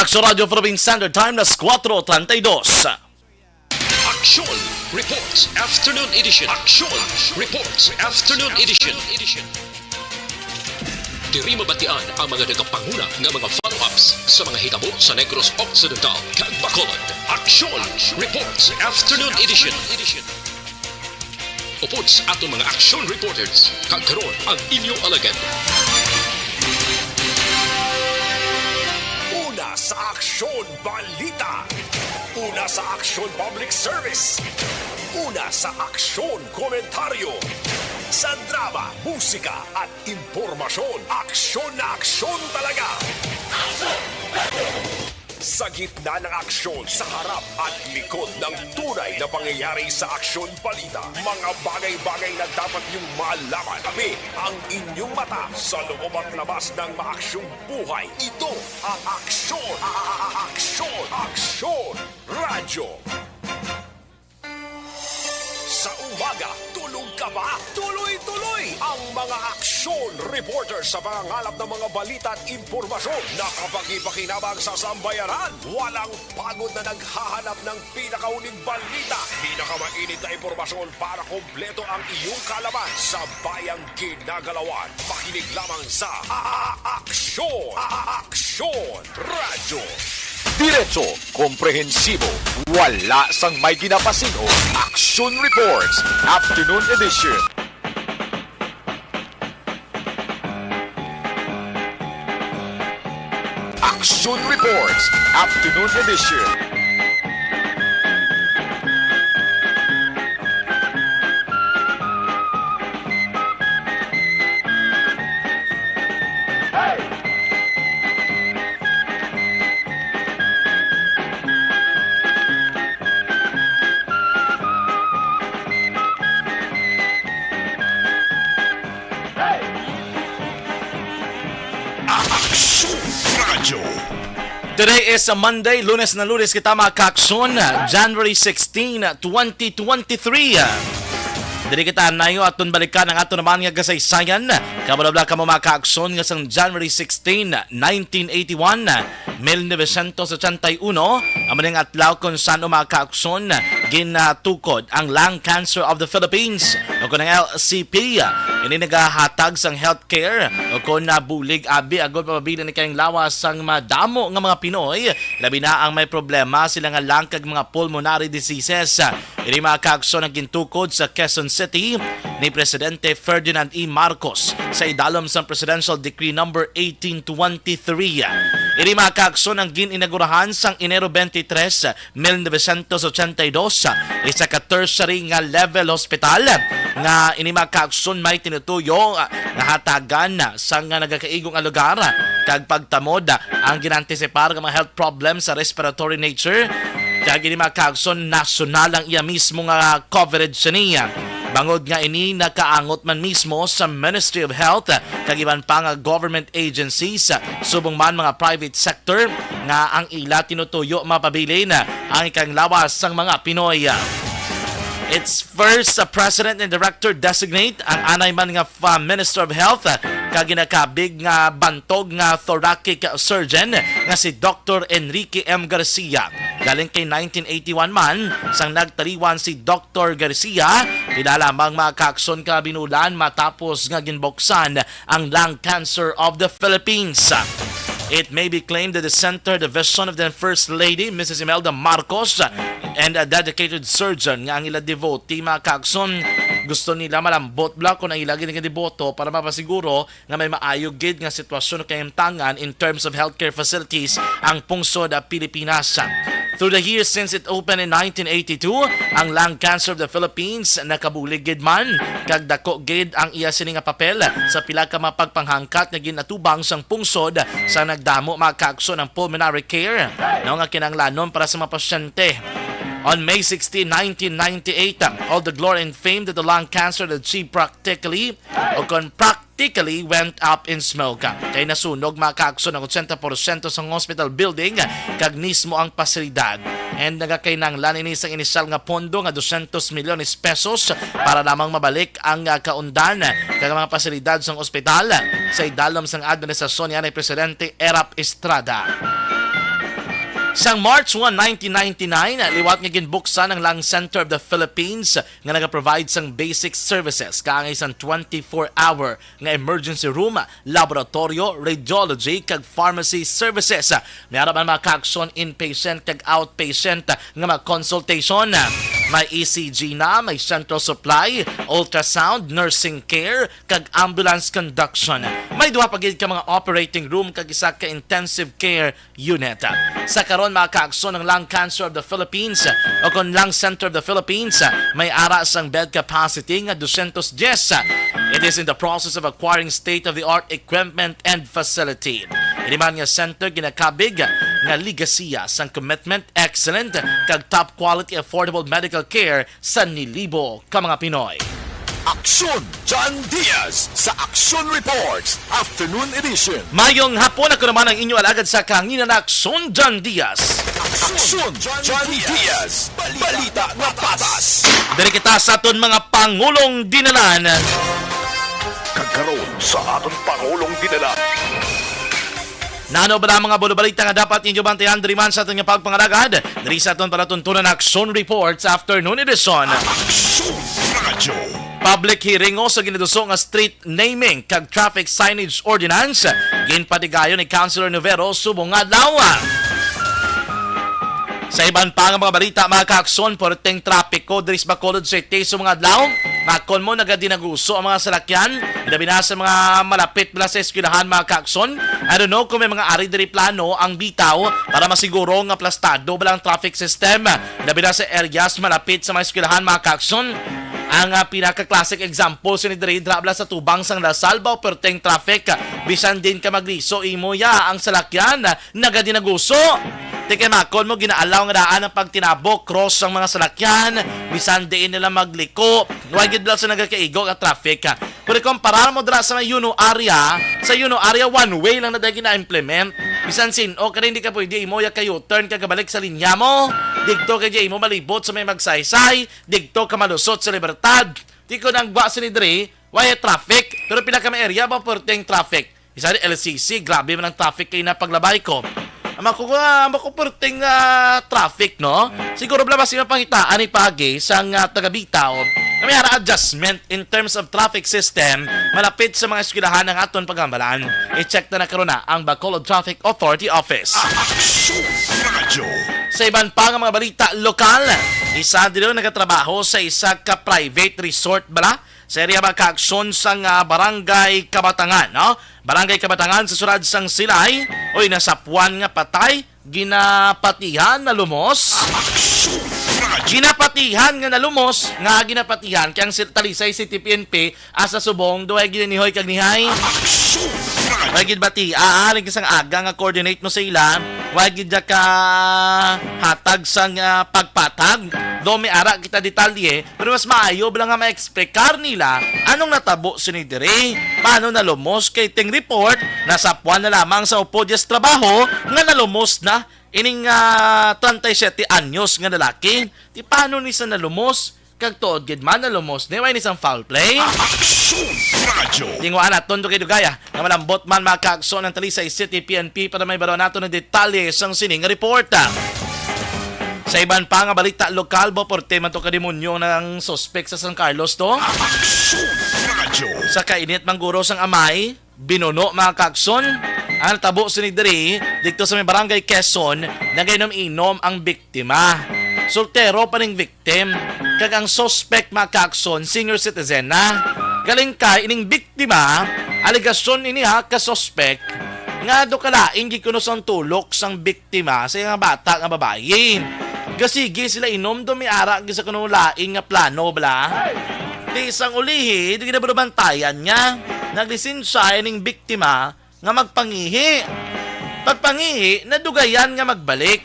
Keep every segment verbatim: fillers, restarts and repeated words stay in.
Sa Radyo Philippine Standard Time, las cuatro treinta y dos. Aksyon Reports Afternoon Edition. Aksyon Reports Afternoon Edition. Diri mabatian ang mga nagapanguna nga mga follow-ups sa mga hitabo sa Negros Occidental kag Bacolod. Aksyon Reports Afternoon Edition. Upod sa aton mga aksyon reporters, kag karon ang inyo alagad. Una sa aksyon, balita. Una sa aksyon, public service. Una sa aksyon, komentaryo. Sa drama, musika, at impormasyon, aksyon na aksyon talaga. Sa gitna ng aksyon, sa harap at likod ng tunay na pangyayari sa aksyon balita, mga bagay-bagay na dapat niyong malaman. Kami ang inyong mata sa loob at labas ng maaksyong buhay. Ito ang Aksyon, a-, a-, a-, Aksyon, Aksyon Radyo. Sa umaga, tulog ka ba? Tuloy-tuloy ang mga aksyon reporter sa pangangalap ng mga balita at impormasyon na kapaki-pakinabang sa sambayanan. Walang pagod na naghahanap ng pinakahuling balita, pinakamainit na impormasyon para kompleto ang iyong kaalaman sa bayang ginagalawan. Makinig lamang sa A-, A-, Aksyon, A-, A-, Aksyon Radyo. Diretso, komprehensibo, wala sang may ginapasin-o. Aksyon Reports, Afternoon Edition. Aksyon Reports, Afternoon Edition. Aksyon Radyo. Today is a Monday, Lunes na Lunes kita, mga kaaksyon, January sixteen, twenty twenty-three. Diri kita nayo aton balikan ang ato naman nga kasaysayan. Kabalo ba kamo, mga kaaksyon, nga sang January sixteen, nineteen eighty-one, mil novecientos ochenta y uno, amo ning adlaw kung san-o, mga kaaksyon, ginatukod ang Lung Cancer of the Philippines, o kun ang L C P. Ini nagahatag sang healthcare o kun na bulig abi agod mapabilin ang lawas sang madamo nga mga Pinoy, labi na ang may problema sila nga lung kag mga pulmonary diseases. Ini, mga kaaksyon, ang gintukod sa Quezon City ni Presidente Ferdinand E. Marcos sa idalom sang Presidential Decree Number eighteen twenty-three. Ini, mga kaaksyon, ang gin-inagurahan sang Enero twenty-three, mil novecientos ochenta y dos, isa ka tertiary nga level hospital nga ini, mga kaaksyon, may tinutuyo nga hatagan sa nga nagakaigo nga lugar kag pagtamod ang ginaantisipar nga mga health problems sa respiratory nature. Kag ini, mga kaaksyon, nasyonal ang iya mismo nga coverage sini, bangod nga ini nakaangot man mismo sa Ministry of Health kag iban pa nga government agencies, subong man mga private sector nga ang ila tinutuyo mapabilin ang ikanglawas sang mga Pinoy. Its first, uh, president and director designate, ang anay man nga, uh, Minister of Health, uh, kag ginakabig nga bantog nga thoracic surgeon nga si Doktor Enrique M. Garcia. Galing kay nineteen eighty-one man sang nagtaliwan si Doktor Garcia, pila lamang, mga kaaksyon, ka binulan matapos nga ginbuksan ang Lung Cancer of the Philippines. It may be claimed that the center, the vision of the First Lady, Missus Imelda Marcos, and a dedicated surgeon nga ang ila devotee, mga kaaksyon, gusto nila malambot bala kung ang ila ginagadiboto para mapasiguro nga may maayo gid nga sitwasyon o kahimtangan in terms of healthcare facilities ang pungsod, ah, Pilipinas. Through the years since it opened in nineteen eighty-two, ang Lung Cancer of the Philippines nakabulig gid man kag dako gid ang iya sini nga papel sa pila ka mga pagpanghangkat nga ginatubang sang pungsod sa nagdamo, mga kaaksyon, ang pulmonary care, no, nga kinahanglanon para sa mga pasyente. On May sixteen, nineteen ninety-eight, all the glory and fame that the lung cancer achieved practically, o kon practically, went up in smoke. Kay nasunog, mga kaaksyon, ang ochenta porsyento sang hospital building kag mismo ang pasilidad. And nagakinahanglan ini sang inisyal nga pondo nga dosyentos milyones pesos para lamang mabalik ang, ah, kaundan kag mga pasilidad sang ospital sa idalom sang administrasyon ni anay Presidente Erap Estrada. Sang March one, nineteen ninety-nine, liwat nga ginbuksan ang Lung Center of the Philippines nga nagaprovide sang basic services kaangay sang twenty-four hour nga emergency room, laboratorio, radiology, kag pharmacy services. May ara man mga ka-aksyon inpatient kag outpatient nga mga consultation. May E C G na, may central supply, ultrasound, nursing care, kag ambulance conduction. May duha pa gid ka mga operating room kag isa ka intensive care unit. Sa karon, mga ka-aksyon, ang Lung Cancer of the Philippines o kon Lung Center of the Philippines may ara sang bed capacity nga two hundred ten. It is in the process of acquiring state-of-the-art equipment and facility. Ini man nga center ginakabig nga legasiya sang commitment, excellent, kag top quality affordable medical care sa nilibo ka mga Pinoy. Aksyon John Diaz sa Aksyon Reports Afternoon Edition. Mayong hapon, ako naman ang inyo alagad sa kahanginan, Aksyon John Diaz. Aksyon John Diaz, balita nga patas. Diri kita sa aton mga pangulong dinalan. Kag karon sa aton pangulong dinalan. Nano ba ang mga bulubalita nga dapat ninyo bantayan diri man sa aton nga pagpangalagad? Diri sa aton palatuntunan Aksyon Reports Afternoon Edition. Aksyon Radyo. Public hearing sa ginaduso nga street naming kag traffic signage ordinance ginpatigayon ni Councilor Novero subong nga adlaw. Sa iban pa nga mga balita, mga ka-aksyon, perting trapiko diri sa Bacolod City subong nga adlaw. Makon mo, nagadinaguso ang mga salakyan, labi na sa mga malapit bala sa eskwelahan, mga ka-aksyon. I don't know kung may mga ari diri plano ang bitaw para masiguro nga plastado bala ang traffic system, labi na sa areas malapit sa mga eskwelahan, mga ka-aksyon. Ang, ah, pinaka-classic example sini diri, dira bala sa tubang sang La Salle, perting traffic. Bisan din ka magliso, imo ya ang salakyan nagadinaguso. Di kay makon mo, ginaalaw nga daan ang pagtinabo, cross ang mga salakyan, bisan diin nila magliko. Wa gid lang sa nagakaigo ka traffic. Pero kumpara mo dira sa may Yuno area, sa Yuno area, one way lang na dahil gina-implement. Bisan sin-o ka, hindi ka pwede imo ya ka U-turn ka kabalik sa linya mo. Digto ka di imo malibot sa may Magsaysay, digto ka malusot sa Libertad. Di ko nang gwa sini diri, why traffic? Pero pila ka may area ba perting traffic? Isa di L C C, grabe man ang traffic kay napaglabay ko. Ang ako, ah, ang ako perting, ah, traffic, no? Siguro bala mas mapangitaan ni Pagi sang, ah, taga Bitaw na may ara adjustment in terms of traffic system malapit sa mga eskwelahan ang aton paghambalan. I-check na na karon na ang Bacolod Traffic Authority Office. Aksyon Radyo. Sa iban pa nga mga balita lokal, isa diri nagatrabaho sa isa ka private resort bala sa area ba ka aksyon sang, ah, Barangay Kabatangan, no? Barangay Kabatangan sa sulod sang Silay, oy, nasapuan nga patay, ginapatihan, nalumos. Ginapatihan nga nalumos, nga ginapatihan kay ang sil-, Talisay City P N P asa subong, duhay gid nihoy kag nihay. Wa gid bati, ah, aling sang aga nga coordinate mo sa ila, wa gid ka hatag sang, ah, pagpatag. Do may ara kita detalye, pero mas maayo bala nga ma-explicar nila anong natabo sini diri. Paano nalumos kay ting report, nasapuan na lamang sa upod yes trabaho nga nalumos na ining, ah, treinta y siete anyos nga lalaki. Ti paano ni sa nalumos? Kag tuod gid man nalumos ni way ni sang foul play. Aksyon Radyo. Tingwaan naton dugay-dugaya nga malambot man mga kaagsoon ang Talisay City P N P para may baro nato ng detalye sang sining report. Sa iban pa nga balita lokal, ba porte man to ka demonyo ng suspek sa San Carlos to. Aksyon Radyo. Sa kainit mangguro sang amay, binuno, mga kaagsoon. Ang tabo sini diri, dito sa may barangay Quezon, nagainom-inom ang biktima. Soltero pa ning victim, kag ang suspect, mga kaagsoon, senior citizen na. Galing kay ining biktima, alegasyon ini ha, ka suspect, nga do kalain gid kuno sang tulok sang biktima sa nga bata nga babayi. Gasigi sila inom do may ara gid sa kuno lain nga plano, bala. Di sang ulihi, di ginabalubantayan nga naglisensya ining biktima nga magpangihi. Pagpangihi, nadugayan nga magbalik.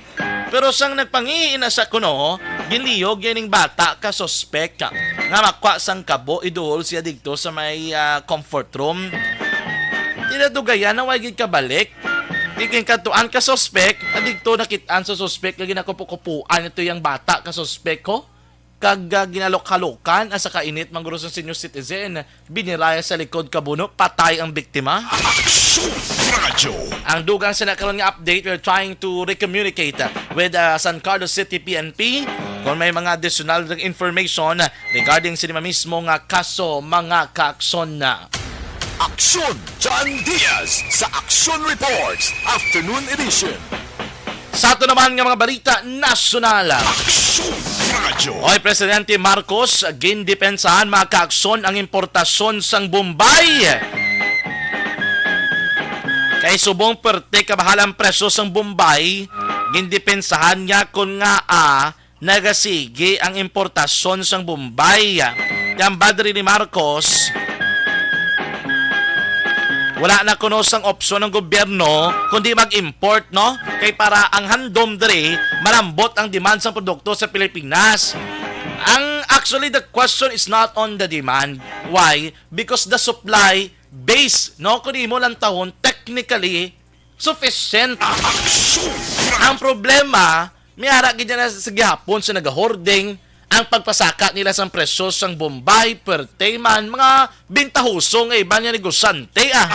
Pero sang nagpangihi na sa kuno, ginliyog ining bata ka suspek nga makwa sang kabo, iduol siya digto sa may, ah, comfort room. Tinadugayan na way gid kabalik. Tigin kadtuan ka suspek, adigto nakit-an sa suspek nga ginakupo-kupuan ito yang bata ka suspek ko. kag, ah, ginalok-halokan ang sa kainit, mga guro, sang senior citizen. Biniraya sa likod kabuno, patay ang biktima. Aksyon Radyo. Ang dugang sa nakaron nga update, we're trying to recommunicate with, ah, San Carlos City P N P kung may mga additional information regarding sa lima mismo nga kaso, mga kaakson. Aksyon John Diaz sa Aksyon Reports Afternoon Edition. Sa ato naman nga mga balita nasyonal. Aksyon Radyo. Oy, Presidente Marcos, gindepensahan, mga kaakson, ang importasyon sang Bombay. Kay subong perte kabahalang presyo sang Bombay, gindepensahan niya kon ngaa nagasigi ang importasyon sang Bombay. Ti ang badri ni Marcos, wala na kuno sang opsyon ang gobyerno kundi mag-import, no? Kay para ang handom diri, malambot ang demand sang produkto sa Pilipinas. Ang, actually, the question is not on the demand. Why? Because the supply base, no, kung imo lantawon, technically sufficient. Ang problema, may ara gid na sa gihapon sa nagahording ang pagpasaka nila sang presyo sang Bombay, perte man, mga bintahoso nga iban nga negosyante, ah.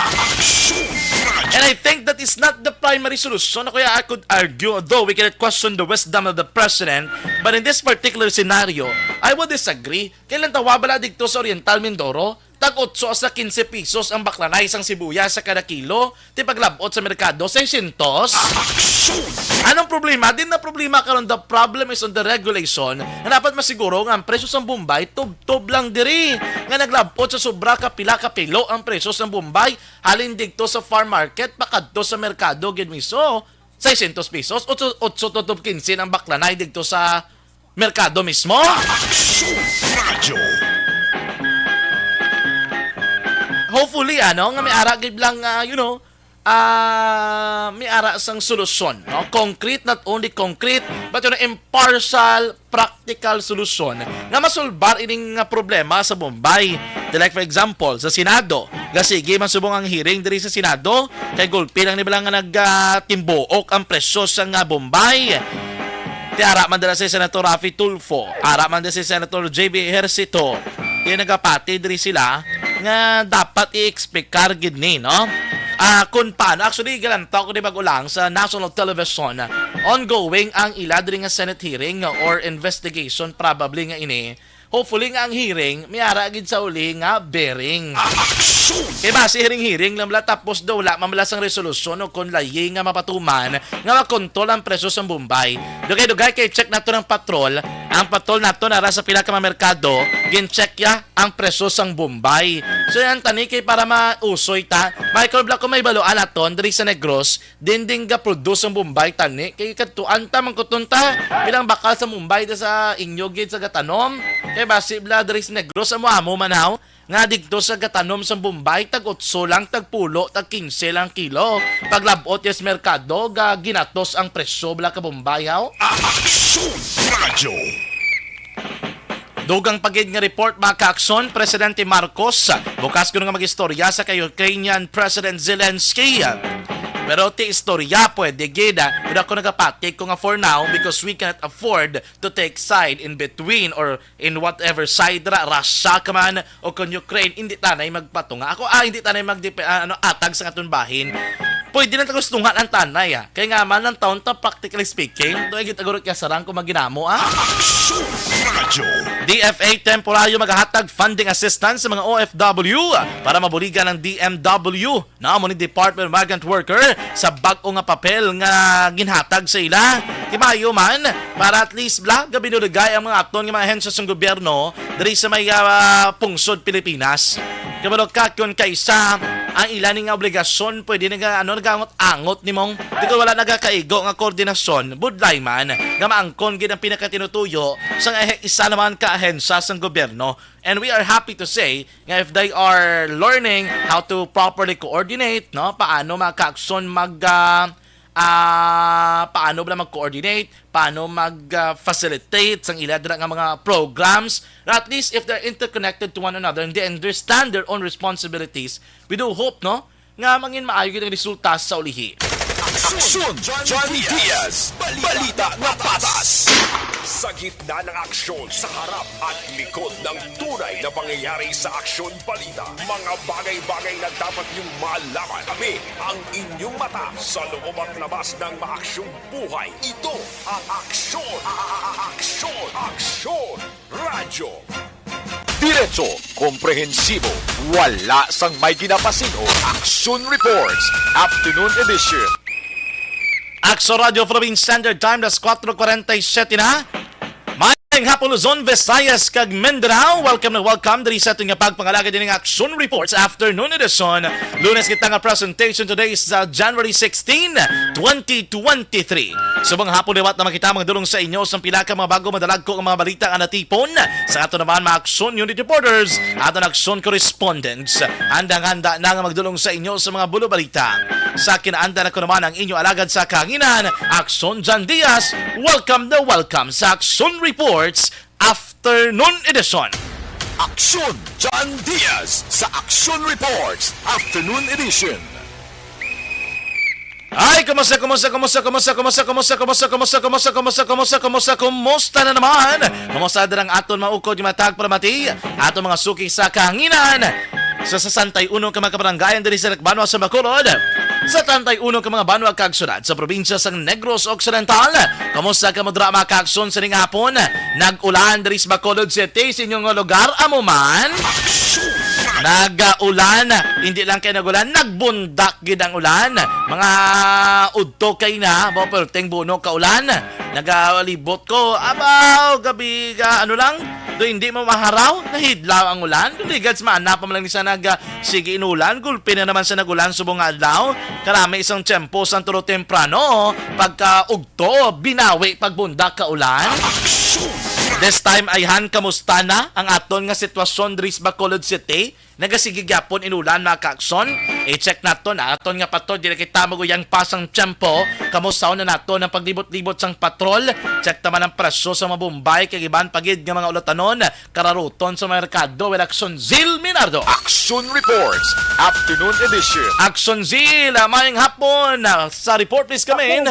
And I think that is not the primary solution. Ako, I could argue, although we cannot question the wisdom of the president, but in this particular scenario, I would disagree. Kailan tawa bala dito sa Oriental Mindoro? Tag otso hasta quince pesos ang baklanay sang sibuyas sa kada kilo, ti paglab-ot sa merkado, seiscientos. Anong problema? Din na problema karon, the problem is on the regulation, nga dapat masiguro nga ang presyo sang Bombay tubtob lang diri, nga naglab-ot sa sobra ka pila ka pilo ang presyo sang Bombay, halin didto sa farm market pakadto sa merkado gid mismo. Seiscientos pesos, otso, otso tubtob quince ang baklanay didto sa merkado mismo. Aksyon Radyo. Hopefully, ano, nga may ara gid lang, ah, you know, ah, may ara sang solusyon, no? Concrete, not only concrete, but, you know, impartial, practical solusyon nga masulbar ining nga problema sa Bombay. Like, for example, sa Senado, gasigi man subong ang hearing diri sa Senado, kay gulpi lang ni bala nga nagtimbuok ang presyo sa nga Bombay. Ti ara man dira si Senator Raffy Tulfo, ara man dira si Senator J B Ejercito. Ti nagapati diri sila nga dapat i-explicar gid ni, no? Ah, kung paano, actually, galantaw ko ni bag-o lang sa national television, ongoing ang ila diri nga Senate hearing or investigation probably nga ini. Hopefully nga ang hearing may ara gid sa uli nga bearing. Aksyon! Kay basi hearing-hearing lang bala, tapos daw wala man bala sang resolusyon o kon layi nga mapatuman nga makontrol ang presyo sang Bombay. Dugay-dugay kay check nato ang patrol. Ang patrol nato nara sa pila ka mga merkado, gin-check ya ang presyo sang Bombay. So yan, tani, kay para mausoy ta, Michael Black, kung may baluan naton diri sa Negros, dinding ga-produce ang Bombay, tani. Kay kadtuan ta, mangkuton ta, bilang bakal sa Bombay, da sa inyo gid sa gatanom. Kay basi bala diri sa Negros, amo-amo man haw, nga didto sa gatanom sa Bombay, tag otso lang, tag pulo, tag quince lang kilo. Paglab-ot yes merkado, ga ginatos ang presyo bala ka Bombay, haw. Aksyon Radyo. Dugang pa gid nga report, mga kaakson, Presidente Marcos bukas kuno nga mag-istorya sa kay Ukrainian President Zelensky. Pero ti istorya pwede gid, ah, pero ako nagapati ko nga for now, because we cannot afford to take side in between or in whatever side ra, Russia ka man o kon Ukraine, hindi tanay magpatunga. Ako, ah, hindi tanay mag, ah, ano, atag sa aton bahin. Pwede na ta gusto nga ang tanay, ah. Kay nga man ang taon ta, practically speaking, to ay gitagurot kaya sarang kung maginamo, ah. Aksyon Radyo. D F A temporaryo magahatag funding assistance sa mga O F W para mabuligan ang D M W. Namo ni Department of Migrant Worker sa bag-o nga papel nga ginhatag sa ila. Timayo man, para at least bala, gabinuligay ang mga aton nga mga ahensya sa gobyerno diri sa may, ah, pungsod Pilipinas. Kabalo ka kung kaisa ang ila ni nga obligasyon, pwede nga, ano, nagangot-angot ni mong, di ko wala nagakaigo nga koordinasyon, budlay man, nga maangkon gid ang pinakatinutuyo sa nga isa naman ka ahensya sa gobyerno. And we are happy to say nga if they are learning how to properly coordinate, no, paano, mga kaakson, mag, ah, ah, paano ba mag-coordinate, paano mag, ah, facilitate sang ila dira nga mga programs, at least if they're interconnected to one another and they understand their own responsibilities, we do hope, no, nga mangin maayo gid ang resulta sa ulihi. Aksyon Johnny Diaz, balita nga patas. Sa gitna ng aksyon, sa harap at likod ng tunay na pangyayari sa aksyon balita, mga bagay-bagay na dapat niyong malaman. Kami ang inyong mata sa loob at labas ng maaksyong buhay. Ito ang Aksyon, a- a- a- Aksyon, Aksyon Radyo. Diretso, komprehensibo, wala sang may ginapasin-o. Aksyon Reports, Afternoon Edition. Aksyon Radyo Philippine Standard Time, alas kuwatro kuwarenta y siyete na. Maayong hapon, Luzon, Visayas, kag Mindanao. Welcome na welcome diri sa aton nga pagpangalagad ining Aksyon Reports Afternoon Edition. Lunes kita nga presentation. Today is, uh, January sixteen, twenty twenty-three. Subong hapon liwat na makita, mga dulong, sa inyo sang pila ka mga bago madalagko nga mga balita nga natipon sa ato naman mga Aksyon Unit Reporters, aton Aksyon Correspondents. Handang-handa na nga magdulong sa inyo sa mga bulo balita. Sa kinaandan, ako naman ang inyo alagad sa kahanginan, Aksyon John Diaz. Welcome na welcome sa Aksyon Reports Afternoon Edition. Aksyon John Diaz sa Aksyon Reports Afternoon Edition. Ay, kumusta, kumusta, kumusta, kumusta, kumusta, kumusta, kumusta, kumusta, kumusta, kumusta, kumusta, kumusta na naman? Kumusta ang aton mga ukod nga matag palamati? Aton mga suki sa kahanginan. Sa sesenta y uno ka mga kabaranggayan diri sa Banwa sa Bacolod, sa treinta y uno ka mga banwa kag syudad sa probinsya sang Negros Occidental. Kumusta kamo dira, mga kaaksyon, sa ning hapon? Nag-ulan diri sa Bacolod City, sa inyong lugar, amo man? Nag-ulan, hindi lang kay nag-ulan, nagbundak gid ang ulan. Mga udto kay na, mo perting buno ka ulan. Nagalibot ko, abaw, gabi ga, ano lang, do hindi mo maharaw, nahidlaw ang ulan. Do ligad sa maana pa man lang ni siya nag, ah, sige inulan, gulpi na naman sa nag-ulan subong nga adlaw. Karami isang tiyempo sang tulo temprano, pagka ugto, binawi pagbundak ka ulan. This time, ayhan, kamusta na ang aton nga sitwasyon diri sa Bacolod City? Nagasigi gyapon inulan, mga kaakson? I-check naton, ah, aton nga patod, dili kita maguyang pa sang tiyempo. Kamusta na naton ang paglibot-libot sang patrol? Check naman ang presyo sa mga bombay kag iban pa gid nga mga ulatanon, kararuton sa mga merkado. Well, Aksyon Zil Minardo. Aksyon Reports, Afternoon Edition. Aksyon Zil, ah, maayong hapon. Ah, sa report, please, come in.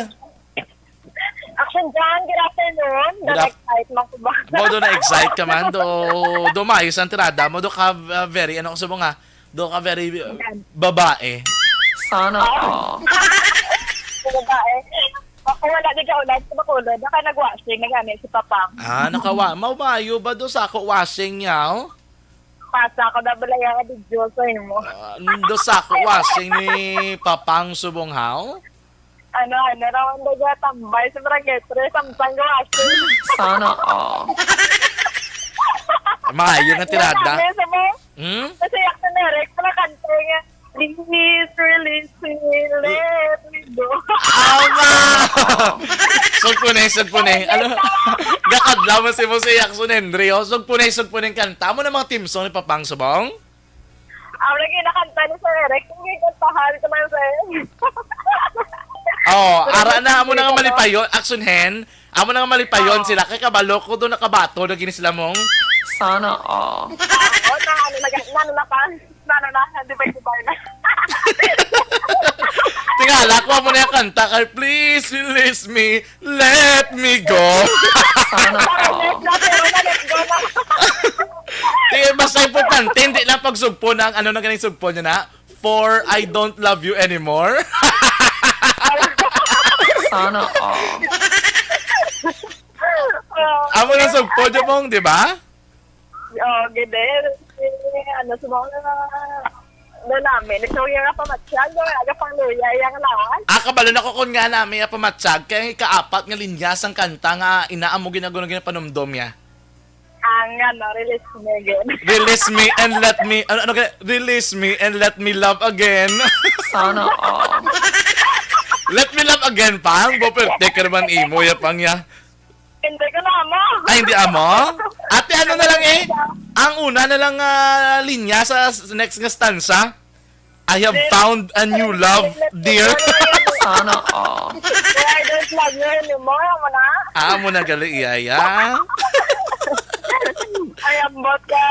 Action John, good afternoon. Good af- Na-excite man ko ba? Mo do na-excite ka man, do, do maayos ang tirada mo, do ka, uh, very, ano ko sa mga, do ka very, uh, babae. Sana all. Babae. Ako wala di ka ulan sa Bacolod, naka nag-washing, nag-ani si Papang. Ah, nakawa-, maumayo ba do sa ako washing niya, oh? Pasa ako na balaya ka di Diyos sa imo. Ah, do sa ako washing ni Papang subong haw? Ano, ano, raw ang daga tambay sa barangay three, samtang gawasin. Sana all. Maayo na tirada. Ano, ano, sa mo? Hmm? Kasi ako na, Rex, nakanta nga, "Please release me, let me go." Ama! Sugpuni, sugpuni. Ano? Gakadlaw mo si Jose Jackson Henry, oh. Sugpuni, sugpuni ang kanta. Amo na mga theme song ni Papang Subong? Ako lagi nakanta ni Sir Eric. Hindi kantahan ko man, sir. Oh, ara na, amo na nga malipayon. Action Hen, amo na nga malipayon Oo. sila. Kay kabalo ko do nakabato na gini sila mong. Sana all. Oo, na, ano, nag-, na, ano na ka? Na, ano na, na, di ba, di ba na? Tingala ko, amo na yung kanta kay "Please release me, let me go." Sana all. Para next na, pero na, let's go na. Di, basta importante, hindi lang pagsugpo na ang ano na ganing sugpo niya na, "For I don't love you anymore." Sana all. Amo na sugpo niya mong, di ba? Oh, gede. Eh, ano, sa mga, ano namin, ito yung nga pamatsyan, yung aga pang luya, yung lawan. Ah, kabalo na ko kung nga namin yung pamatsag, kaya yung ikaapat nga linya sang kanta nga inaam mo ginaguno ginapanumdom niya. Ang, ano, "Release me again." "Release me and let me," ano, ano kaya? "Release me and let me love again." Sana all. "Let me love again," pang, bo, perte ka naman imo, ya, pang, ya. Hindi ko na amo. Ay, hindi amo? Ate, ano na lang eh? Ang una na lang, ah, linya sa s-, next nga stanza. "I have found a new love, dear." Sana all. "Kaya I don't love you anymore," amo na? Ah, amo na gali, iya, iya. Ay, ambot ka,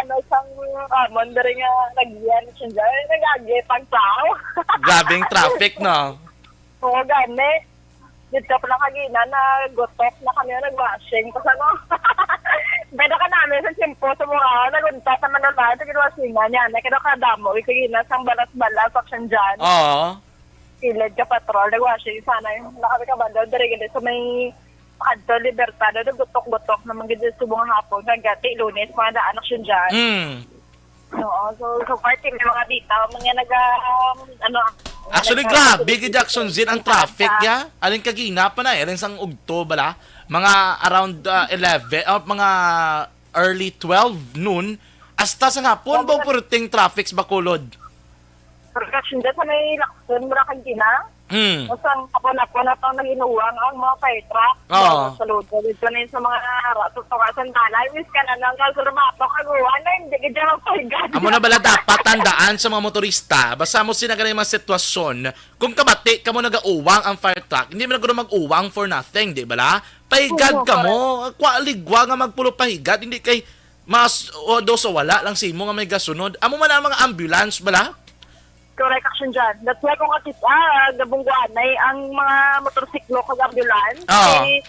ano, sang, ah, mondre nga, nagyan siya dyan. Nag-agi, pagtao. Grabing traffic, no? Oo, gani. Dito pa lang kagina, nagutok na kami, nag-washing. Tapos ano, pwede ka namin sa tiyempo, sa mga, naguntat naman na lang, sa ginwashingan niya, na kaya kadamo, kagina, sang balas-balas, action dyan. Oo. Kilid ka patrol, nag-washing, sana yung, nakami ka ba doon, dali gini, sa may, Adto, Libertad, ano, gutok-gutok naman gid sa subong nga hapon, kagati, Lunes, mga daan, action dyan. Mm. Oo, so, so far, may mga bitaw, mga naga, um, ano, Actually, naga- grabe gid, Jackson Zin, ang traffic ya. Alin kagina pa na, alin sang ugto bala, mga around uh, eleven, uh, mga early twelve noon, hasta sa hapon, ba perting traffic sa Bacolod? Pero action dyan, sa may Lacson, mura kagina. Hmm. Masang kapon-apon na pang nag-inuwang ang mga fire truck. Oo. Sa load, dito na yun sa mga hara, sa tunga, sandala. Miss ka na lang, kalsulabato, kaguan na, hindi ka dyan magpaigan. Amo na bala dapat tandaan sa mga motorista, basta mo sina ganay mga sitwasyon, kung kabati kamo nagauwang ang fire truck, hindi man guro mag-uwang for nothing, di bala? Paigad Oo, kamo, kwa ligwa nga magpulo paigad, hindi kay mas o do sa wala lang simo nga may gasunod. Amo man ang mga ambulance bala? Correct action dyan. That's why kung atis, ah, gabungguanay ang mga motorsiklo kag ambulance, Oo. eh,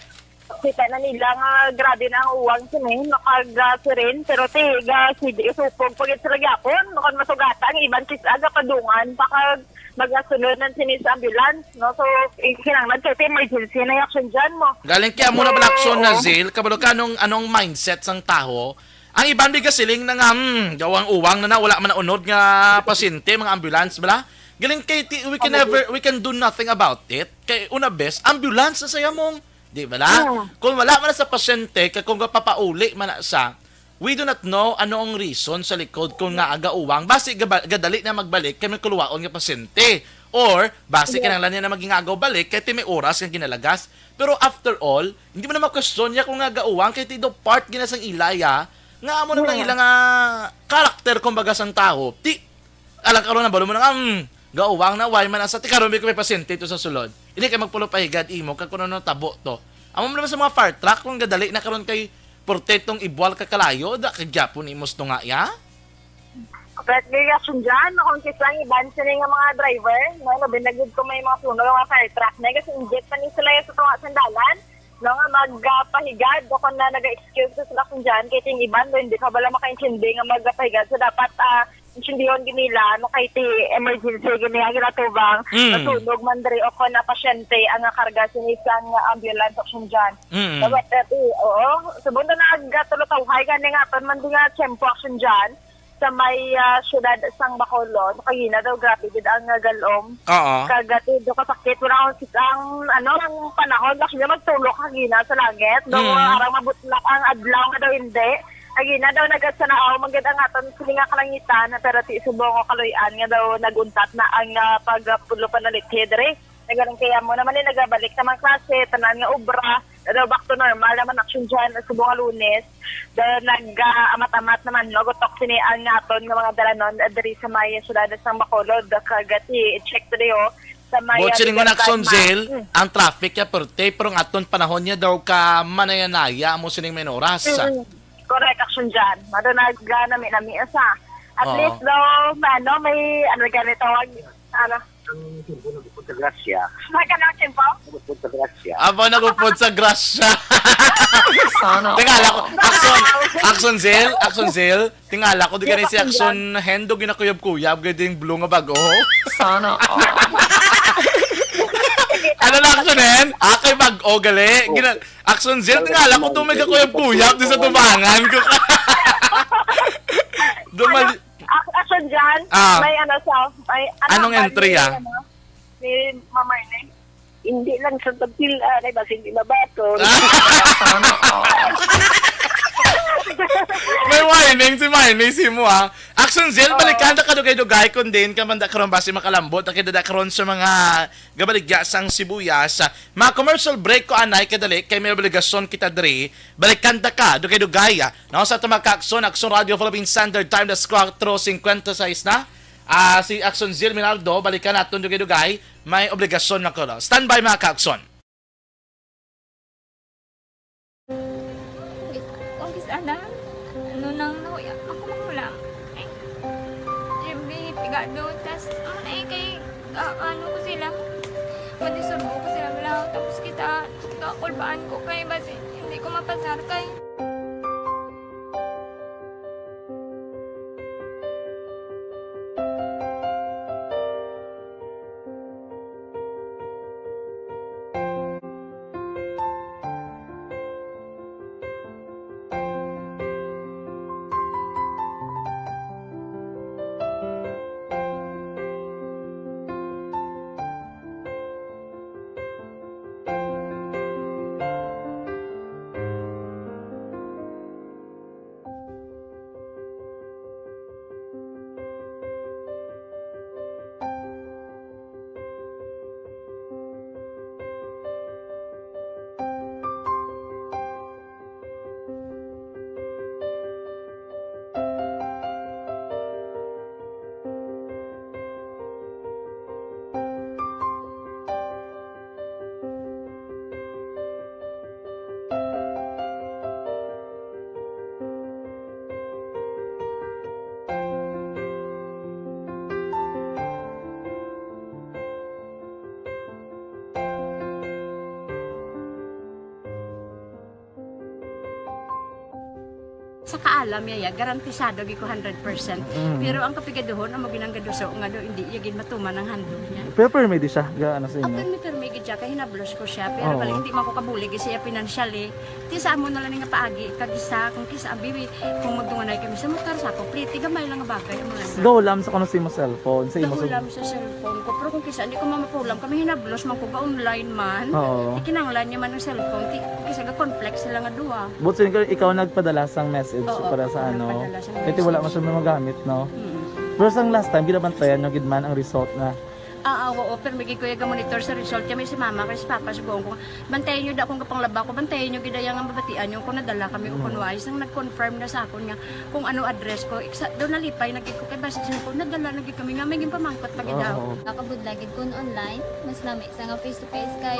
kita na nila nga grabe na ang uwang sini, makag ah, siren, pero ti ga sige supog pagit sila gyapon, kung masugata ang iban kis aga padungan pa kag magasunod ng sini sa ambulance, no? So, eh, kinahanglan sa ito emergency na yung action dyan mo. Galing kaya mo na bala action na Oo. Zil, kabalo ka anong, anong mindset sang taho? Ang iban di gasiling na nga, hmm, gawang uwang na na, wala man na unod nga pasyente, mga ambulance bala. Galing kay ti, we can Ano never, we can do nothing about it. Kay una bes, ambulance na saya mong, di bala? Hmm. Kung wala man na sa pasyente, kay kung papauli man na sa, we do not know ano ang reason sa likod kung nga aga uwang. Basi gaba- gadali na magbalik kay may kuluwaon nga pasyente. Or, basi Yes. kinahanglan niya na maging agaw balik kay ti may oras nga ginalagas. Pero after all, hindi mo na makwestiyon niya kung nga gauwang kay ti do part gina sang ilaya nga amo naman ang Yeah. ilang ah, karakter kumbaga sang tawo. Ti alang karon na balo mo na nga, mm, gauwang na, why man asa ti karon may pasyente to sa sulod. Hindi kay magpulo pahigad imo kag kuno no tabo to. Amo man naman sa mga fire truck kung gadali na karon kay portetong ibwal ka kalayo, da kay gyapon imos tunga ya. Correct, gaya action dyan, no? Kung kisa ang iban sila nga mga driver, no? Labi na gid kung may mga sunog ang mga fire truck na, kasi inject pa ni sila yung sa tunga sandalan, no? Nga magpahigad, o kung na nag-excuse sa sila kung dyan, kaya yung iban, no? Hindi ka bala makaintindi nga magpahigad. So, dapat, ah, intindihon gid nila, no? Kay ti emergency, gini ang ginatubang, Mm. masunog man diri, o kung na pasyente, ang karga sa isang ambulance, action dyan. Mm. Dapat, eh, oo, subong na nagkatulutawhay, gani nga, aton man di nga, tiyempo, action dyan. Sa may ah, siyudad sang Bacolod, kagina daw grabe gid ang ah, galom. Oo. Kag ah, ti do kasakit wala ang, ang ano ang panahon, actually magtulok kagina sa langit. Daw Mm. ah, arang mabutlak ang adlaw nga daw hindi. Kagina daw nagasanaaw man gid ang aton sini nga kalangitan, pero ti subong o kaluy-an nga daw naguntat na ang ah, pagpulo panalithi diri. Nagaling kaya mo naman eh, nagabalik naman klase, tanan nga obra. Daw back to normal naman action dyan, subong nga Lunes. Daw nag-amat-amat naman, no? Gutok sini ang aton nga mga dalanon, eh, diri sa may siyudad sang Bacolod. Kagati, i-check to dayo sa may Buot ah, sining nga Libertad action, ma- Zil, Mm. ang traffic ya perte, pero ang aton panahon niya daw ka manaya-naya mo sining may oras. Mm. Correct action dyan. Mado nag-nami-nami sa. At Oo. Least daw, may ano, may ano gani tawag, ano, Ang tempo nagupod sa grasya. Magkano ang tempo? Nagupod sa grasya. Aba, nagupod sa grasya. Sana Tingala ko, all. action, action Zil, action Zil. Tingala ko, di ka na si action Hen, do ginakuyab-kuyab, gaya ding blue nga bago. Sana all. Ano na action Hen? Ah, kay bago, gali. Gina, action Zil, tingala ko, do may kakuyab-kuyab, di sa tubangan ko. Dumali, Ak- Action dyan, Ah. may ano sa, may ano, Anong may- entry, ah? Ano, ni Mama Ine. Hindi lang sa pagpila, kay basi hindi mabaton. Sana all. May warning si Marnie, si mo ha. Action Zil, Oo. balikan na kadugay-dugay kung din ka man da karon basi makalambot, na kidada karon sa mga gabaligya sang sibuyas. Mga commercial break ko anay kadali, kay may obligasyon kita diri. Balikan da ka, dugay-dugay. No, sa ito mga ka-action, Action Radio Philippine Standard Time, das kwatro singkwenta y seis na. Ah, si Action Zil Minardo, balikan natin dugay-dugay. May obligasyon na ko. Standby mga ka-action. Kung sana, ano nang nahuya, makumakulang. Ay, Jimmy, pigado, tas, ano na eh, kay, ah, ano ko sila, Pwede surbo ko sila lang. Tapos kita, kakulbaan ko kay basi hindi ko mapasar kay Sa kaalam niya, ya, garantisado gid ko hundred percent. Mm. Pero ang kapigaduhon, amo ginang gaduso nga do, hindi iya gid matuman ang handog niya. Pero permi di siya, ga-, ano sa inyo? Ang permi, permi gid siya, kay hinablos ko siya. Pero Oo. bali, hindi man ko kabulig siya financially. Ti sa amo na lang nga paagi, kag isa, kung kisa, abi, kung magdunganay kami sa motor, sa ako, pretty, gamay lang nga bagay, amo lang. Gahulam sa kuno sa imo cellphone, sa imo Gahulam sa cellphone ko. Pero kung kisa, hindi ko mamapulam, kami hinablos man ko ga-online man. Oo. Ikinanglan niya man ang cellphone, ti, kisa ga-conflict sila nga duwa. But so, ikaw, ikaw nagpadala sang message Oo, para sa ako ano? nagpadala sang Kasi wala message. man siya magamit, no? Mm. Pero sang last time, ginabantayan nyo gid man ang result na Ah, ah, oo, pero may gid ko iya ga-monitor sa result. Kaya may si mama, kay si papa, sugoon ko, bantayan nyo da kung kapanglaba ko, bantayan nyo gid iya nga mabatian nyo kung nadala kami o Mm. kung wala. Isang nag-confirm na sa akon nga kung ano address ko. Iksa, daw nalipay na gid ko kay basi siya ko, nadala na gid kami nga may ginpamangkot pa gid Oo. daw. Nakabudlay gid kun online, mas lami sa nga face to face kay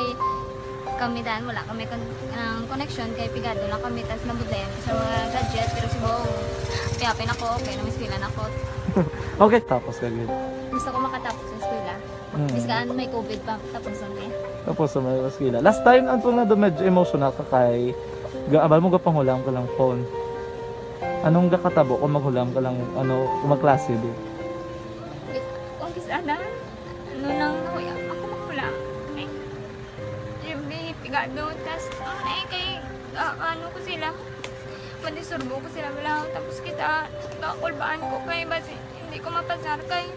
kami dan wala kami kon-, ang connection kay pigado lang kami tas nabudlayan ko sa mga gadget pero subong piyapin ako, okay na may eskwela na ako. Okay, tapos ka gid. Gusto ko makatapos sa eskwela. Mm. Biskan may covid pa, tapos na kami. Tapos sa may eskwela. Last time, ang tunga do medyo emotional ka kay ga-, abal mo gapanghulam ka lang phone. Anong gakatabo kung maghulam ka lang, ano, kung magklase, di? Wait, kung kis-, ana? Ano nang nahuya? Ako maghulam. Ay, Jimmy, pigado. Tas, ang ay kay, ah, ano ko sila? Madisturbo ko sila, wala. Tapos kita, kakulbaan ko kay basi hindi ko mapasar kay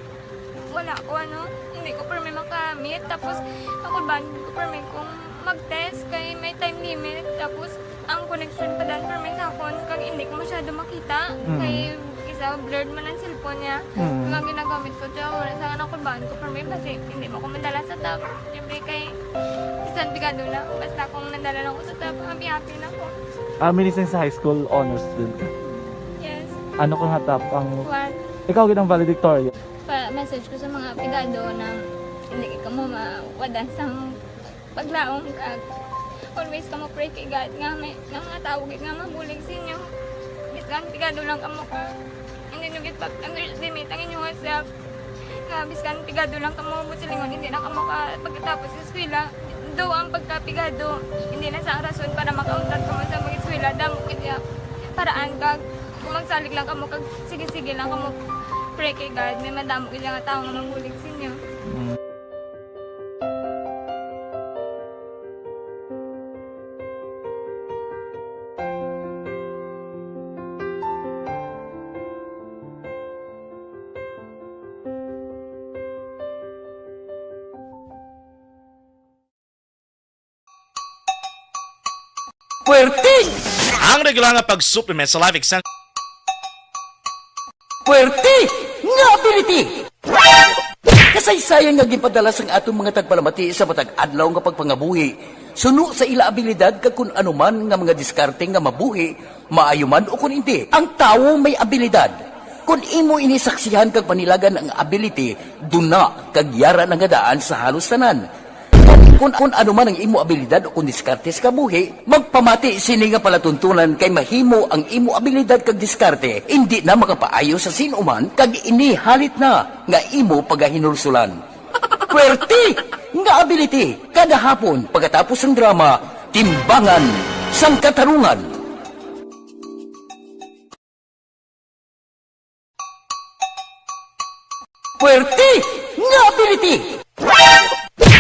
wala ko, ano, hindi ko permi makamit. Tapos, kakulbaan ko permi kung mag-test kay may time limit. Tapos, ang connection pa dan permi sa akon, kag hindi ko masyado makita. Mm. Kay, isa, blurred man ang cellphone niya. Mm. Nga ginagamit ko, so, wala sa nakulbaan ko permi, basi hindi mo ko madala sa top. Siyempre, kay, bisan pigado lang, basta kung nadala lang ko sa top, happy-happy na ko. Ah, minising sa high school, honor student ka? Yes. Ano ka nga top ang One. Ikaw gid ang valedictorian? Pa-message ko sa mga pigado na hindi ka mo mawadan sang paglaom kag always ka mo pray kay God nga may, nga mga tawo gid nga mabulig sa inyo. Bisan pigado lang kamo ka, hindi nyo gid pag-underestimate ang inyong self. Nga biskan pigado lang kamo mo silingon, hindi na kamo ka pagkatapos sa eskwela. Do ang pagkapigado, hindi na sa rason para makauntat kamo sa mga eskwela. Damo gid iya paraan kag kung magsalig lang kamo kag sige-sige lang kamo pray kay God, may madamo gid nga tawo nga mabulig sa inyo. Mm. Puwerte! Ang regular nga pag-supplement sa Life Extension. Puwerte nga ability! Kasaysayan nga ginpadala sang aton mga tagpalamati sa matag adlaw nga pagpangabuhi, suno sa ila abilidad kag kun ano man nga mga diskarte nga mabuhi, maayo man o kun indi. Ang tawo may abilidad. Kun imo ini saksihan kag panilagan ang ability, duna kag yara na nga daan sa halos tanan. Kun, kun ano man ang imo abilidad o kun diskarte sa kabuhi, magpamati sini nga palatuntunan kay mahimo ang imo abilidad kag diskarte indi na makapaayo sa sin-o man kag ini halit na nga imo pagahinulsulan. Puwerte! nga ability, kada hapon pagkatapos sang drama, Timbangan sang Katarungan. Puwerte nga ability!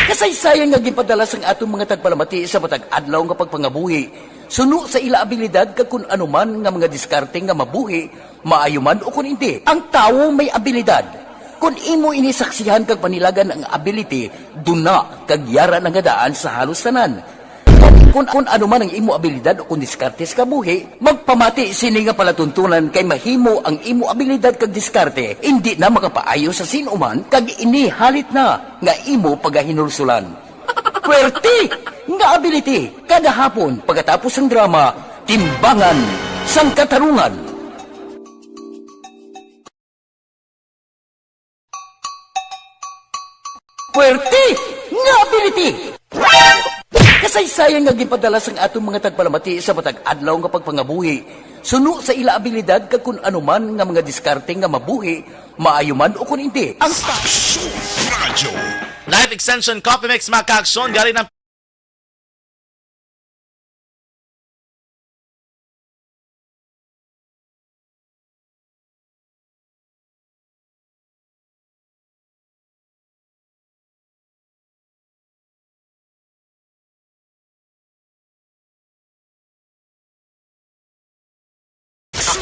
Kasaysayan nga ginpadala sang aton mga tagpalamati sa matag adlaw nga pagpangabuhi, suno sa ila abilidad kag kun ano man nga mga diskarte nga mabuhi, maayo man o kun indi, ang tawo may abilidad. Kon imo ini saksihan kag panilagan ang ability, duna kag yara na nga daan sa halos tanan. Kon, kon ano man ang imo abilidad o kon diskarte sa kabuhi, magpamati sini nga palatuntunan kay mahimo ang imo abilidad kag diskarte indi na makapaayo sa sin-o man kag ini halit na nga imo pagahinulsulan. Puwerte nga ability kada hapon pagkatapos sang drama Timbangan sang Katarungan. Puwerte nga ability! Kasaysayan nga ginpadala sang aton mga tagpalamati sa matag adlaw nga pagpangabuhi, suno sa ila abilidad kag kun ano man nga mga diskarte nga mabuhi, maayo man o kun indi. Ang Aksyon Radio. Life Extension Coffee Mix, mga kaakson, gari ng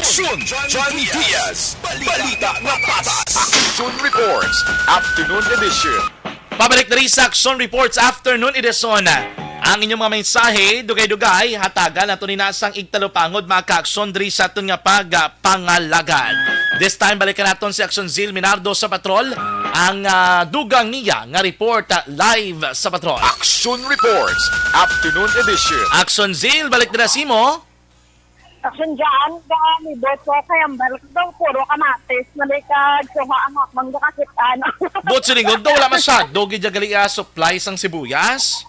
Aksyon, Johnny Diaz. Balita na patas. Aksyon Reports, Afternoon Edition. Pabalik na rin sa Aksyon Reports Afternoon Edition. Ang inyong mga mensahe, dugay-dugay, hatagan nato ni nasang igtalupangod, mga kaaksyon, diri sa aton nga pagpangalagad. This time, balikan naton si Aksyon Zil Minardo sa patrol, ang, ah, dugang niya nga report, ah, live sa patrol. Aksyon Reports, Afternoon Edition. Aksyon Zil, balik na simo. Aksyon dyan, galibot ko kay ang balak daw puro kamatis na may kagsuha ang hakbang nakakit-an. Buot silingon daw, wala masyado gid dyan gali, ah, supply sang sibuyas.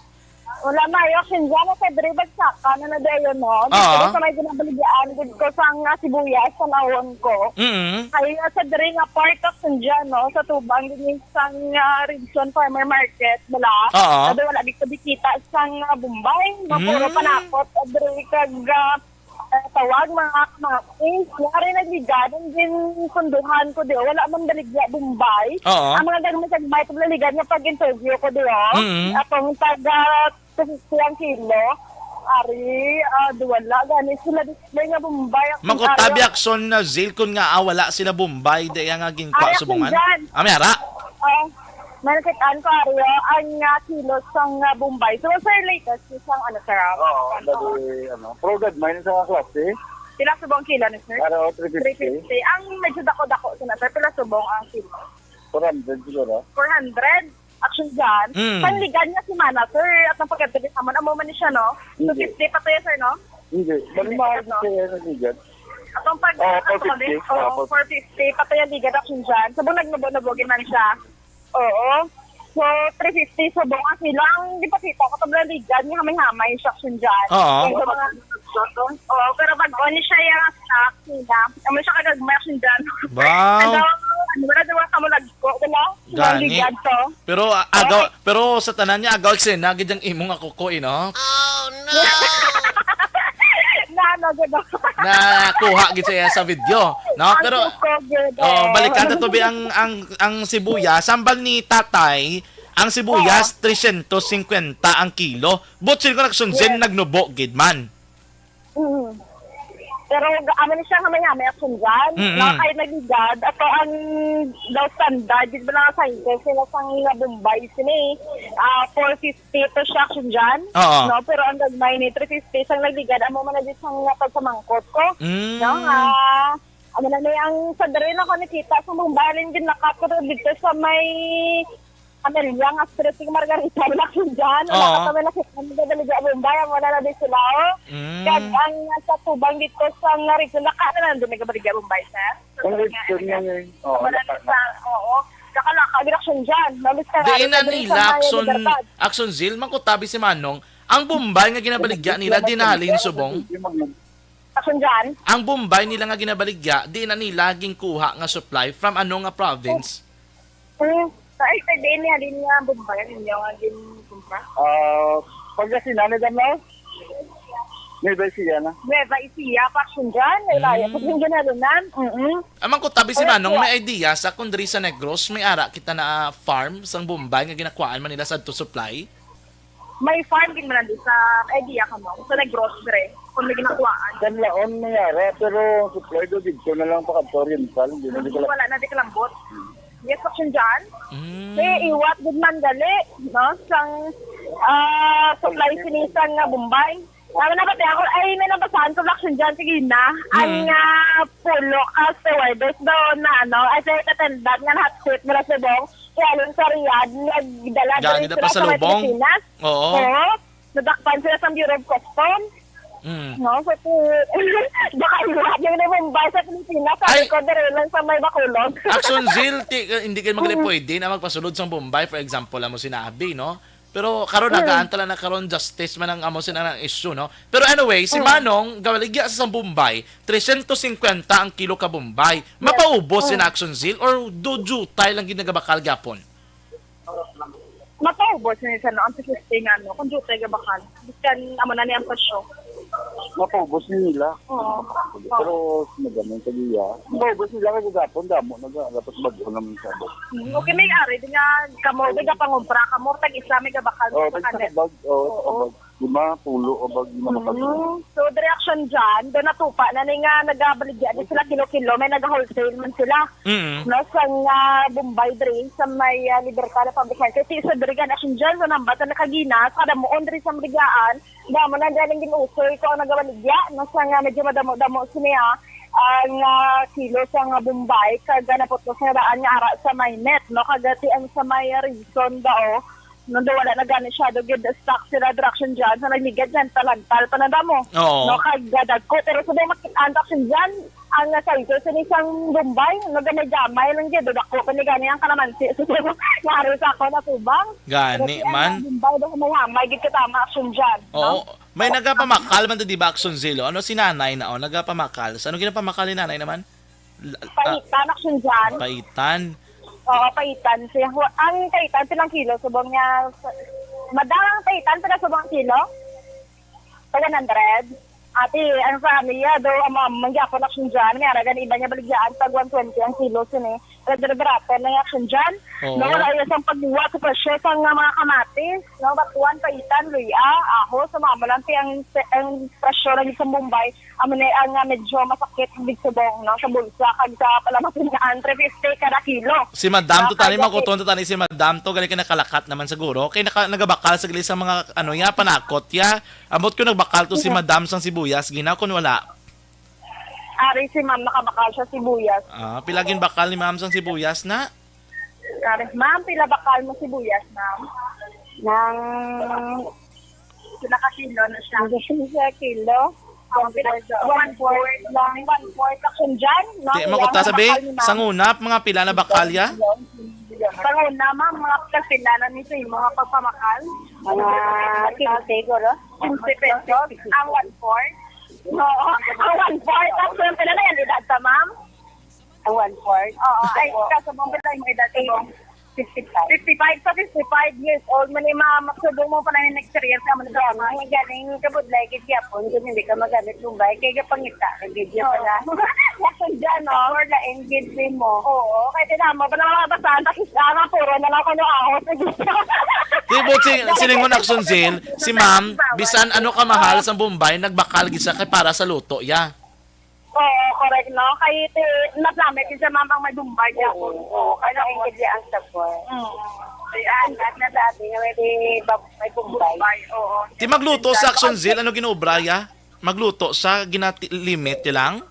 Wala mayo, aksyon dyan, sa diri bagsakan na na dayo, no? Ah. Dito sa may ginabaligyaan, gid ko sang, ah, sibuyas, sa nawon ko. Mm. Kaya sa diri nga part, aksyon dyan, no? Sa tubang, din sang, ah, Ridson Farmer Market, bala. Ah. Sabi, wala gid ko dikita sang, ah, Bombay, no? Puro Mm. panakot, sa diri kag, ah, eh, tawag, mga kamatis. Yari nagligad, ang ginsunduhan ko diyo. Wala man baligya Bombay. Oo. Ang mga gagmay-gagmay, paglaligad nga pag-interview ko diyo. Mm. Atong taga two fifty ang kilo. Ari, ah, di wala. Gani sila display nga Bombay. Ang Makutabi araw. Aksyon na Zil, kun nga, ah, wala sila Bombay, di nga ginkwa Ari, subungan. Aksyon dyan. Ah, may ara? Ah, May nakitaan ko, Ario, ang, ah, kilos sang, ah, Bombay. So, sir, latest is ang ano, sir, ah, Oo, ano, dali, ano, pro gagmay na sa klase. Pila subong kilo ni, sir? Para three fifty. Three fifty. Ang medyo dako-dako, sina, sir, pila subong ang kilo? Four hundred siguro. Four hundred? Action dyan. Mm. Panligan nga semana, sir, at ang pagkatili naman, amo man ni siya, no? Hindi. Two fifty pa to yan, sir, no? Hindi. Hindi, mahal ito. Kasi yan ang ligat. Atong pag, Oo, atong four fifty. Pag-, oo, Oo, four fifty pa to yan, ligat, action dyan. Sabon, nagnubo-nubo, man siya. Oo. So, three fifty subong ang kilo. Ang gipakita ko, tabla ligan, ni hamay-hamay siya, action dyan. Oo. Pero sa mga, oo, pero pag on siya, yung stock nila, naman siya kagagmay, action dyan. Wow. Ano, ano, wala, wala ka mo lagko, wala? Gani. Ligan to. Pero, ah, agaw, Okay. pero sa tanan niya, agaw, sin, nagid ang imong ako ko, eh, no? Na, ano, gid ako. Nakuha gid siya sa video, no? Ang Pero, kuko, gid, oh, eh. Balikan ta, Toby, ang, ang, ang sibuyas, sambal ni tatay, ang sibuyas, Oo. trescientos cincuenta ang kilo. But sino ko nagsunsin, Yes. nagnubo gid man. Mm. Pero ga-, amo ni siya nga may hamay action dyan. Mm-mm. Mga kayo nagligad. Ato ang daw standard. Di ba nga scientist sila sa nga Bombay sini? Ah, four fifty to siya action dyan. Oo. No? Pero ang gagmay ni three fifty sang nagligad. Amo man na dyan sang nga pagpamangkot ko. Mm. No? Ah, amo na ni ang sa diri na ko nakita sa Bombay. Alin din nakat ko dito sa may Amelia nga stress si Margarita, wala ko dyan. Wala Oo. ka kami nakita, nagbabaligya Bombay, ang wala na din sila, oh. Mm. Kag ang sa tubang dito sa nga region, naka na lang din nagbabaligya Bombay, sir? Ang region nga yun. Oo, Wala naka na sa, oo. Saka naka-action dyan. Nabis ka Di nga, ina sa nila, Dilisan, action, Libertad. action zil, mangkutabi si Manong, ang Bombay nga ginabaligya nila, di na halin subong? Action dyan? Ang Bombay nila nga ginabaligya, di na nila ginkuha nga supply from ano nga province? Mm. Ay, pwede ini halin nga Bombay ang inyo nga ginkumpra? Ah, Pangasinan, madam, no? Nueva Ecija na. Nueva Ecija, pa Action John. Ay, layo Mm. ko yung ginalunan. Mm-mm. Amang ko, tabi si Ay, Manong, kuya. may idea sa kung diri sa Negros, may ara kita na farm sang Bombay nga ginakuhaan man nila sa adto supply? May farm din man nandun sa idea ka mo. Sa Negros, dre. Kung may ginakuhaan. Sa Laon, may ara, pero supply do dito na lang pa kadto Oriental. Hindi na dito lang. Wala na, di kalambot. Yes, Action John. Mm. Kaya iwat gud man gali, no? Sang, ah, supply sini sang, ah, Bombay. Tama na ba, te? Ako, ay, may nabasahan ko, Action John, sige na. Ang, Mm. ah, pulo ka stewardess daw na, ano, ay, sa attendant nga na-hot seat nila sa Bong, kaya lang sa Riyadh, nagdala Gani diri na sila sa may pasalubong? Pilipinas. Oo. Oo. Nadakpan sila sa Bureau of Customs. Mm. No, so, ti-, baka iwat yung ni Bombay sa Pilipinas, sabi Ay! ko, diri lang sa may Bacolod. Action Zil, ti-, hindi kayo Mm. magpwede na magpasulod sa Bombay, for example, amo sinabi, no? Pero karon, Mm. nagaan tala na karon, justice man ang amo sina ang issue, no? Pero anyway, si Mm. Manong, gawaligya sa Bombay, trescientos cincuenta ang kilo ka Bombay. Yes. Mapaubos Mm. sina Action Zil or do jutay lang ginagabakal gyapon? Mapaubos ni sa, no, ang P fifty nga, no, kung jutay gabakal. Biskan amo na ni ang presyo. Mapaubos ni nila. Oo. Pero magamay sa iya. Mapaubos nila kay gagapon, damo na ga-, dapat bag-o naman sa abot. Hmm, okay, may ari din nga, kamo, may gapangumpra, kamo, tag-isa, may gabakal, Oo, may tag-isa kabag, oo, Oo. kabag. Lima, pulo, o bag, lima ka bag. Mm. So, the reaction dyan, do natupa na ni nga nagabaligya di sila kilo-kilo, may naga-wholesale man sila. Mm. No, sa nga Bombay diri, sa may, ah, Libertad na Public Market. Kay sa diri gani, action dyan, sa nambat na nakaginas, kada muon diri sa Maligaan, damo na dyan ang ginusoy ko ang nagabaligya, no, sa nga medyo madamo-damo sini, ah, ang, ah, kilo sa nga Bombay, kag, ah, naputlos nga daan nga ara sa may net, no, kag, ah, ti ang sa may, ah, reason daw, no, do wala na gani siya, do gid stock sila, direction dyan, sa nagligad dyan, talagtal pa na damo. Oo. No, kag, ah, dagko, pero sa mga makit-an, direction dyan, ang, ah, sizes ni sang Bombay, no, gamay-gamay lang gid, dako pa ni gani ang kalamansi. So, naro sa ako na tubang. Gani Pero si, man. ang Bombay, do may hamay gid katama action dyan, no? Oo. May nagapamakal man to, di ba, Action Zelo? Ano si nanay na, oh, nagapamakal? Sa ano ginapamakal ni nanay naman? La-, ah, Paitan, action dyan. Paitan. Oo, paitan. Siya, ang paitan, pilang kilo? Subong niya, sa-, madam, ang paitan, pila subong kilo? Sa one hundred. Ati, ang sa niya, do, ang mga mangyapon action dyan, may aragan iba niya baligyaan, tag one twenty ang kilo, sini. Pero diri barato na yung action dyan. Oo. No, wala yung isang pagbuwa sa presyo sa nga mga kamatis, no, batuan, paitan, luya, aho, sa mga malante ang, ang presyo ng isang Bombay, amo na ang, ah, medyo masakit, big subong, no, sa bulsa, kag sa palamatinaan, three fifty kada kilo. Si Madam, No, to tani, kaya makuton to tani si Madam, to, gali ka nakalakat naman siguro. Kay naka-, nagabakal sa gali sa mga, ano, ya, panakot, ya. Ambot ko nagbakal to si Madam sang sibuyas, gina, kun wala. Ari si Ma'am, nakabakal siya sibuyas. Ah, pila gin bakal ni Ma'am sang sibuyas na? Ari, Ma'am, pila bakal mo sibuyas, Ma'am? Nang Pila ka kilo na siya? Hindi siya kilo. Ang pila, one fourth lang. One fourth action dyan, no? Di, Ang makuta sabi, bakal ni Ma'am. Sang una, mga pila na bakal ya? Sang una, Ma'am, mga pila na ni sa imo nga pagpamakal? Mga quince siguro. Quince pesos. Ang one fourth? Oo. Ang one fourth. Tapos yung pila na yan, edad ka, Ma'am? Ang one fourth? Oo. Ay, Opo. Kaso, Ma'am, pila yung edad mo? Fifty-five. Fifty-five, sa fifty-five years old, man ni Ma'am, subong mo pa na yung experience naman sa Yan, Ma'am. Ang galing, kabudlay, gid yapon, kung hindi ka magamit Bombay, kay gapangita, kay gid Oo. pala. Lesson dyan, no? Or lain, gid mo. Oo, kay tinama pa na mga basahan, tapos, ah, mga puro na lang kung ano ahos. Tibot si, silingon action, Zil, si Ma'am, bisan ano ka mahal sa Bombay, nagbakal gid siya kay para sa luto, ya. Oo, correct, no? Kay ti-, mas lamit siya, Ma'am, ang may Bombay niya. Oo, oo, kaya ang gid ang sabor. Mm. Ay, ah, na, na dati nga may di-, may Bombay. Bombay, oo. Ti magluto sa action, Zil, ano ginobra, ya? Magluto sa ginati-, limit lang?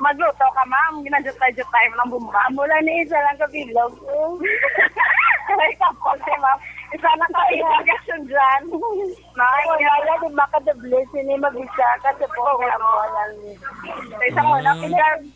Magluto ka, Ma'am. Ginajutay-jutay mo ng Bombay. Mula ni isa lang ka bilog. Ay, kapag si Ma'am. Isa na ka bilog action dyan. Ay, wala, di ba, ka-doble, sini mag-isa ka sa Oo, pagkakawalan. Sa isang wala, Mm. pinag-,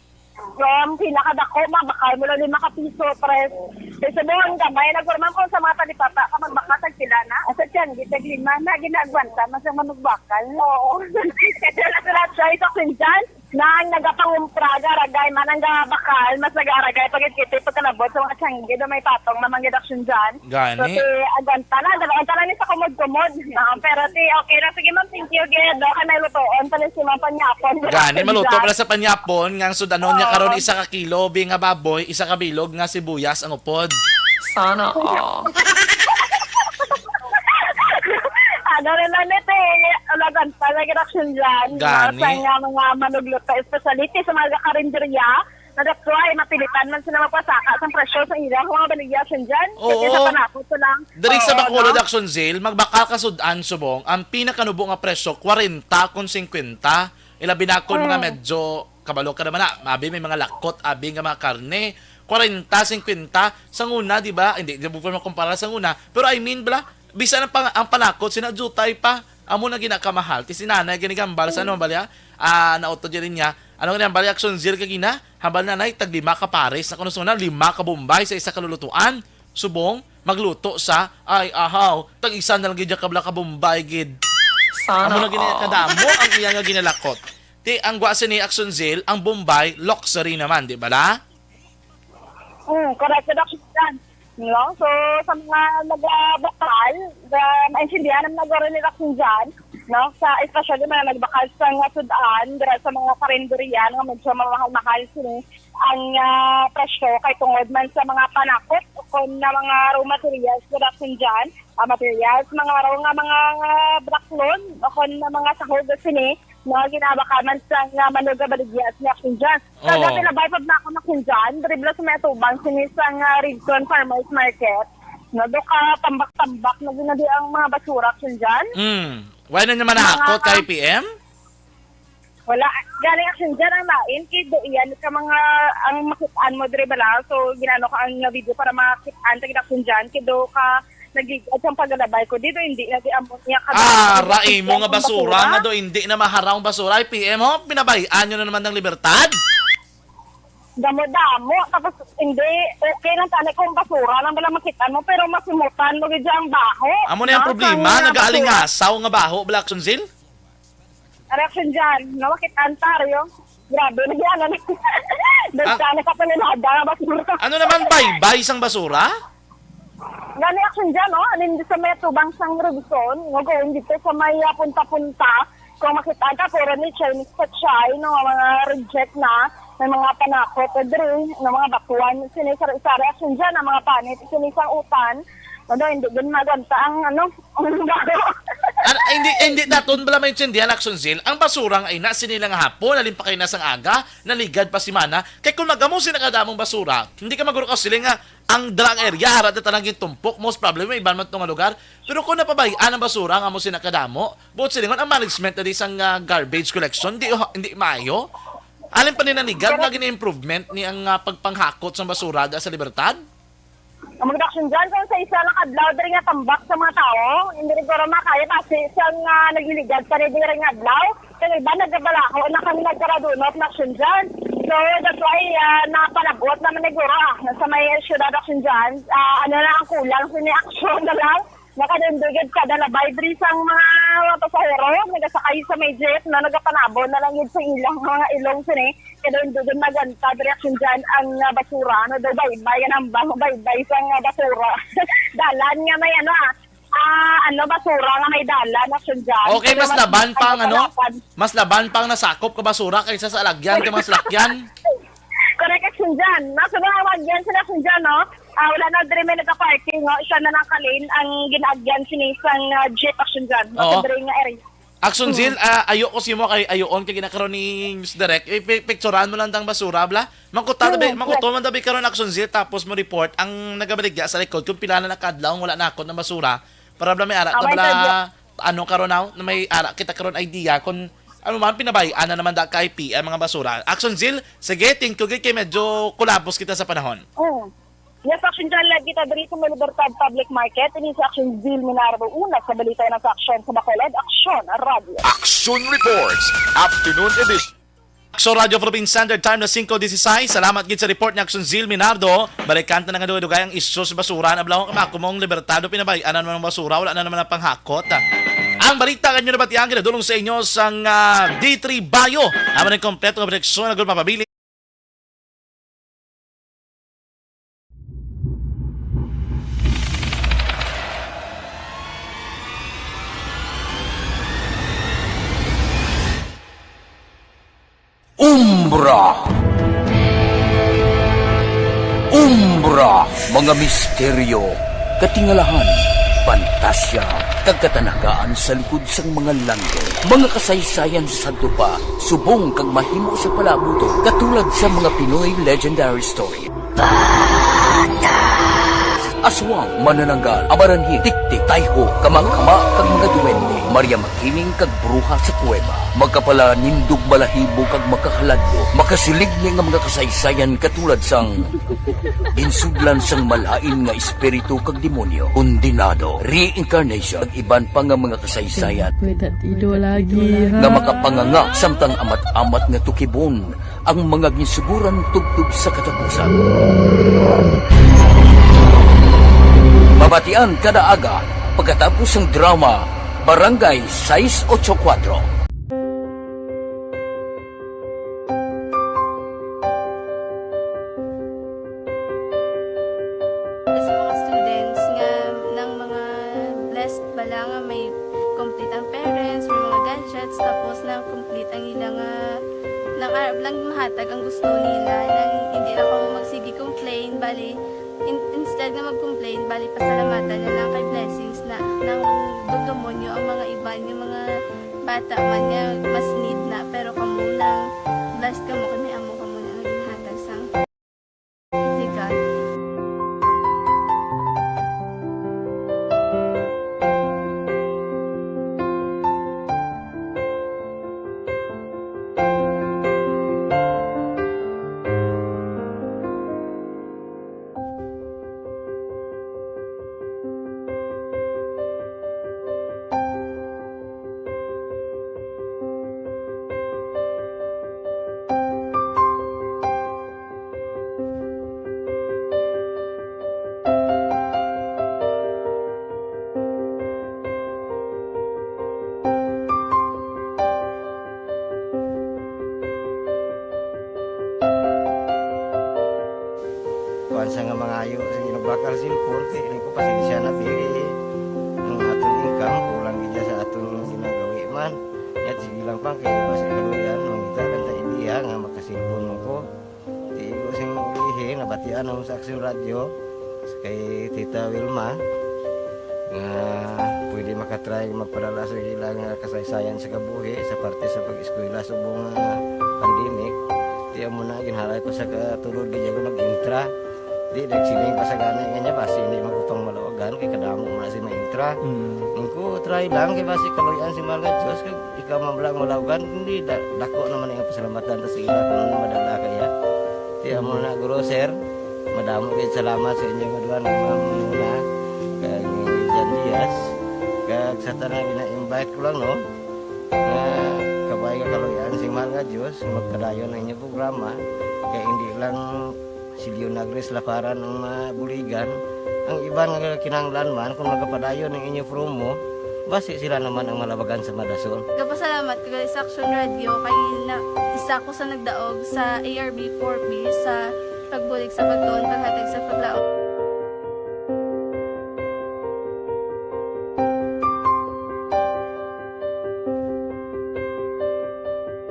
from pinakadako, mabakal mo lang lima ka piso, tres. Sa buwan ka, may nagkurman ko sa mga talipapa, ka magbakal, tag pila na. Sa tiyan, gitag lima na, ginagwanta, masang manugbakal. Oo. Kasi wala sila choice, action dyan. Nang nagapangumpra, garagay man ang gabakal, mas nagaragay pag itkiti pagkalabot sa mga tiyangge do may patong na manggid aksyon dyan. Gani. So, si, agwanta lang, agwanta lang ni sa kumod-kumod. No? Pero si, okay lang. Sige, ma'am, thank you, gid. Okay, may lutoon pala si ma'am panyapon. Gani, maluto pala sa panyapon, nga ang sudanon niya Oo. karon isa ka kilo, bi nga baboy, isa ka bilog nga sibuyas ang upod. Sana all. Ano na lang ito eh, alagan pala gid aksyon dyan. Gani. Sa nga mga manugluto, especially sa mga karinderya, na that's why mapilitan man sila magpasaka sa presyo sa ilang mga baligya aksyon dyan. Oo. Kaya sa panakot ko lang. Diri sa Oo, Bacolod no? Action Zil, magbakal ka sud-an subong, ang pinakanubo nga presyo, kwarenta kon singkwenta. Ilabi na kon mga Mm. medyo kabalo ka naman na, abi may mga lakot, abi nga mga karne, kwarenta, singkwenta, sa nguna, di ba? Hindi, di mo pa makumpara sa nguna. Pero I mean, bala, bisan ang, pang, ang panakot, sina jutay pa, amo na ginakamahal. Ti si nanay, ginigambal sa Mm. ano, bala, ah, nauto dyan niya. Ano nga niya, bala, Action Zil kagina? Hambal nanay, tag lima ka pares. Na kuno sa una, lima ka Bombay sa isa ka lulutuan. Subong, magluto sa, ay, ahaw, tag isa na lang gid ka bala ka Bombay, gid. Sana Amo na gini all. kadamo ang iya nga ginalakot. Ti, ang gwa sini Action Zil, ang Bombay, luxury naman, di bala? Mm, correct, correct, yan. No? So, sa mga nagabakal, the, maintindihan ang nagorelate aksyon dyan, no? Sa, especially mga nagbakal sa nga sud-an, dira sa mga karinderya, nga medyo mamahal-mahal sini ang, ah, presyo, kay tungod man sa mga panakot o kon na mga raw materials, production dyan, ah, materials, mga raw nga mga, ah, braklon, o kon na mga sahog sini, nga ginabakal man sa nga manugabaligya sini aksyon dyan. Sa Oo. dati na bay pag nako na aksyon dyan, diri bala sa may atubang sini sa nga Rigson Farmers Market. No, do ka tambak-tambak na ginadi ang mga basura aksyon dyan. Mm. Why na naman Mga nahakot kay P M? Wala. Gani aksyon dyan ang lain. Kay do iyan ka mga, ang makitaan mo diri bala. So, ginano ka ang video para makitaan ta gid aksyon dyan. Kay do ka nagigad sang paglalabay ko. Dito hindi lagi amo niya kadamo. Ah, rai mo nga basura nga do hindi na maharang basura. Ay, P M, ho, pinabayaan nyo na naman ng libertad? Damo-damo. Tapos, hindi, okay lang sana kung basura lang bala makita mo, pero masimutan mo gid ang baho. Amo na yung No? problema, Sa nga nagaalingasaw nga baho, Black Sunsil? Reaction dyan, no? Makita ang taryo. Grabe, na yan, ano? Doon Ah. sana ka panilada nga basura. Ano naman, baybay sang basura? Gani action dyan, no? Ano yung sa may tubang sang Robson, no? Going dito sa may, ah, punta-punta. Kung makita ka, puro ni Chinese pachay, no? Mga reject na. May mga panakot, eh, diri, no? Mga batuan. Sini sa, sa reaction dyan, ang mga panit, sini sa utan. Ano, hindi din maganta ang, ano, ang bago. An-, ay, hindi, hindi naton bala maintindihan, Action Zil. Ang basura nga ina, sini lang hapon, alin pa kayo na sang aga, naligad pa simana. Kay kung magamo sila kadamong basura, hindi ka maguro ka sila nga ang dalang area, ara na talang gintumpok, most probably, may iban man to nga lugar. Pero kung napabayaan ang basura nga mo sina kadamo, buot silingon ang management na di sang, ah, garbage collection, di, hindi maayo. Alin pa ni nanigan nga gini-improvement ni ang, ah, pagpanghakot sang basura da sa Libertad? Ang production dyan, kung sa isa lang adlaw, diri nga tambak sa mga tao, hindi rin ko makaya kasi siyang, ah, nagliligad pa rin diri nga adlaw. Kaya iba nagkabalaho na kami nagkaradunot na action dyan. So, that's why, ah, napalabot naman ni Gura, ah, sa may syudad action dyan. Ah, ano na ang kulang, sini action na lang. Nakadundigid kada labay diri sang mga pasahero, nagasakay sa may jeep, na nagapanabo na lang yun sa ilang mga ilong sini. Kadundigid maganta diri action dyan ang, ah, basura, ano daw, baybay, ang bang, baybay sang, ah, basura. Dalan nga may ano, ah, ah, ano, basura nga may dalan, action dyan. Okay, Pero mas mas laban pang, ano? Mas laban pang nasakop ka basura kaysa sa alagyan ka mga salakyan. Correct, action dyan. Nasa mga wagyan sila, action dyan, no? Ah, wala na diri may nagka-parking, no? Isa na lang ka lane ang ginaagyan sini sang, ah, jeep, action dyan. No? Oo. Sa diri nga area. Action Mm. Zil, ah, ayo ko si mo kay ayoon kay ginakaroon ni Miss Direk. Eh, pi-, picturean mo lang tang basura, bla? Mangkuta Mm, tabi, mangkuto yes. man tabi karon, Action Zil, tapos mo report ang nagabaligya sa likod kung pila na nakadlaw ang wala nakot ng basura. Para bla may ara, Ah, ta may bla, sadya. Ano karon now, na may ara kita karon idea kung ano man pinabayaan na naman da kay P M mga basura. Action Zil, sige, thank you gid kay medyo kulabos kita sa panahon. Mm. Yes, action dyan lang kita diri sa may Libertad Public Market. Ini si Action Zil Minardo. Una sa balita na sa aksyon sa Bacolod, Aksyon Radio. Action Reports, Afternoon Edition. Aksyon Radio Philippine Standard Time na singko dieciséis. Salamat gid sa report ni Action Zil Minardo. Balikan ta na nga dugay-dugay ang isyu sa basura. Nablawang kamakumong Libertado, pinabayaan na naman ang basura. Wala na naman ang panghakot. At Ang balita nga inyo nabatian ginadulong sa inyo sang, ah, D three Bio. Amo ang kompleto nga proteksyon nga mapabilin. Umbra. Umbra, mga misteryo, katingalahan, pantasya, kag katanagaan sa likod sang mga langit. Mga kasaysayan sa sadto pa, subong kag mahimo sa palabuton, katulad sa mga Pinoy legendary story. Aswang, manananggal, amaranhig, tiktik, tayho, kamangkama, kag mga duwende, Maria Makiling, kag bruha sa kuweba, makapalanindog balahibo kag makahaladlo, makasiling ni nga mga kasaysayan katulad sang ginsudlan sang malain nga espiritu kag demonyo, kondenado, reincarnation, kag iban pa nga mga kasaysayan May tatido lagi, ha? nga makapanganga samtang amat-amat nga tukibon ang mga ginsuguran tubtob sa katapusan. Mabatian kada aga pagkatapos sang drama Barangay sais ocho kuwatro. Sa mga students nga nang mga blessed bala nga may complete ang parents, may mga gadgets, tapos nang complete ang ila nga, nang arab lang mahatag ang gusto nila, nang hindi lang kamo magsige complain, bali, in-, instead nga mag-complain, bali, pasalamatan na lang kay blessings na, nang demonyo ang mga iban nga mga bata man nga mas need na, pero kamo lang, blessed kamo kay may amo kamo na nga ginhatag sang Itigan. Kuwan sa nga mangayo, sige, nagbakal cellphone, kay ini ko pasensya na, diri. Ang aton income, kulang gid sa aton ginagawi man. Yat, sige lang pa, kay basi kaluyan, mangita lang ta idea nga makasilpon mo ko. Di ko sing ilihi, nabatian ako sa Aksyon Radyo, kay Tita Wilma, nga pwede makatry magpadala sa ilang, ah, kasaysayan sa kabuhi sa parte sa pag-eskwela subong nga pandemic. Di amo na, ginhalay ko sa katulod, di ako nag-intra. Di, nagsiling pa sa gani nga niya, basi hindi man ko pang malawagan, kay kadamo man si maintra. Mm. Nung ko, try lang, kay basi kaluyan si mahal nga Diyos, kag ikaw man lang malawagan, hindi, da-, dako naman ang pasalamatan ta sa ila kung madala kaya. Di, amo na, guro, sir, madamo kayo salamat sa inyo nga duha nga mga muna, kag ni Jan Diaz, kag sa tanan gina-invite ko lang, no, nga kabay nga kaluyan si mahal nga Diyos, magpadayon ang inyong programa, kay hindi lang si Leonagris Laparan ang mabuligan. Ang iban nga kinahanglan man, kung magapadayon ang inyo promo, basi sila naman ang malabagan sa madason. Gapasalamat ko gali sa Action Radio kay na, isa ko sa nagdaog sa A R B four B sa pagbulig sa pagtuon, paghatag sa paglaom.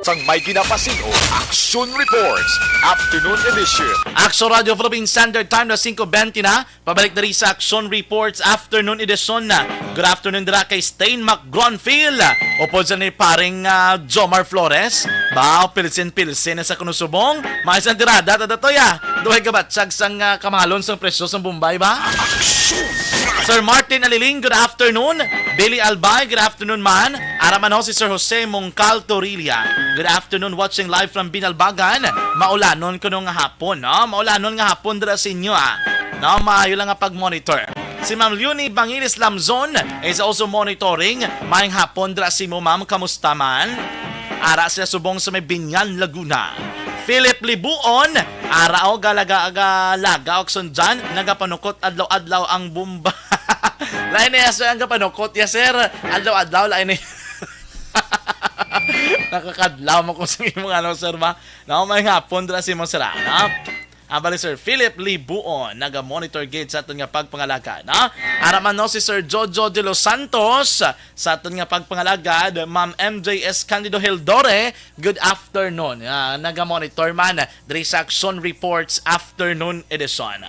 Sang may ginapasin-o, Action Reports, Afternoon Edition. Action Radio Philippine Standard Time na singko bente na. Pabalik diri sa Action Reports Afternoon Edition na. Good afternoon dira kay Stain McGronfield. Upod sa ni paring, ah, Jomar Flores. Ba, pilsin-pilsin na sa kunusubong. May isang tirada, tadatoy, ah. Duhay gabatsag sang, ah, kamalon sang presyo sang Bombay ba? Sir Martin Aliling, good afternoon. Billy Albay, good afternoon man. Ara man ho si Sir Jose Mongcal Torilla. Good afternoon, watching live from Binalbagan. Maulanon kuno nga hapon, no? Maulanon nga hapon dira sa inyo, ah. No, maayo lang nga pag-monitor. Si Ma'am Leonie Bangiles Lamzon is also monitoring. Maayong hapon dira sa imo, ma'am. Kamusta man? Ara sila subong sa may Binyan, Laguna. Philip Libuon, ara o galaga-, galaga og sundyan, nagapanukot adlaw-adlaw ang bomba. Lain na, sir, ang kapanukot niya, sir. Adlaw-adlaw, lain na. Nakakadlaw mo kung sa imong ano, sir, ba? No, may hapon dira sa imong sira, no? Abali, Sir Philip Libuon, naga-monitor gid sa aton nga pagpangalagad, no? Ara man, no, si Sir Jojo de los Santos, sa aton nga pagpangalagad, Ma'am M J S Candido Hildore, good afternoon. Ah, naga-monitor man diri sa Action Reports Afternoon Edition.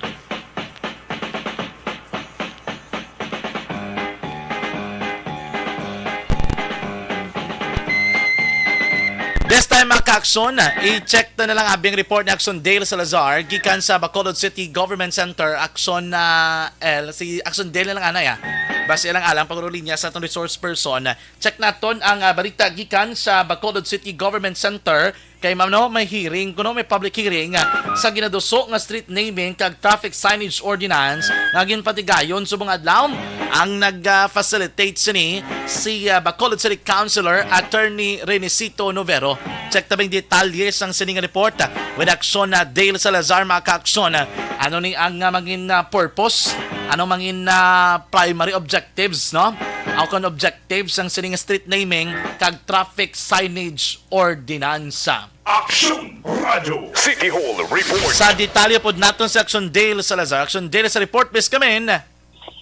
This time, mga ka-aksyon, i-check ta na lang abi ang report ni Aksyon Dale Salazar gikan sa Bacolod City Government Center. Aksyon, ah, L, si Aksyon Dale na lang anay, ah. Basi lang alang pagrulinya sa atong resource person. Check naton ang, ah, balita gikan sa Bacolod City Government Center. Kay, ma'am, no, may hearing, kuno may public hearing, ah, sa ginaduso nga street naming kag traffic signage ordinance nga ginpatigayon subong adlaw. Ang nag-facilitate sini si, ah, Bacolod City Councilor Attorney Renesito Novero. Check ta bang detalye sang sini nga report, ah, with Aksyon, ah, Dale Salazar, mga ka-aksyon. Ah, ano ni ang, ah, mangin, ah, purpose? Ano mangin, ah, primary objectives, no? Aw kon objectives sang sini nga street naming kag traffic signage ordinansa. Aksyon Radyo City Hall Report. Sa detalye pod naton si Aksyon Dale Salazar. Aksyon Dale sa report, please come in.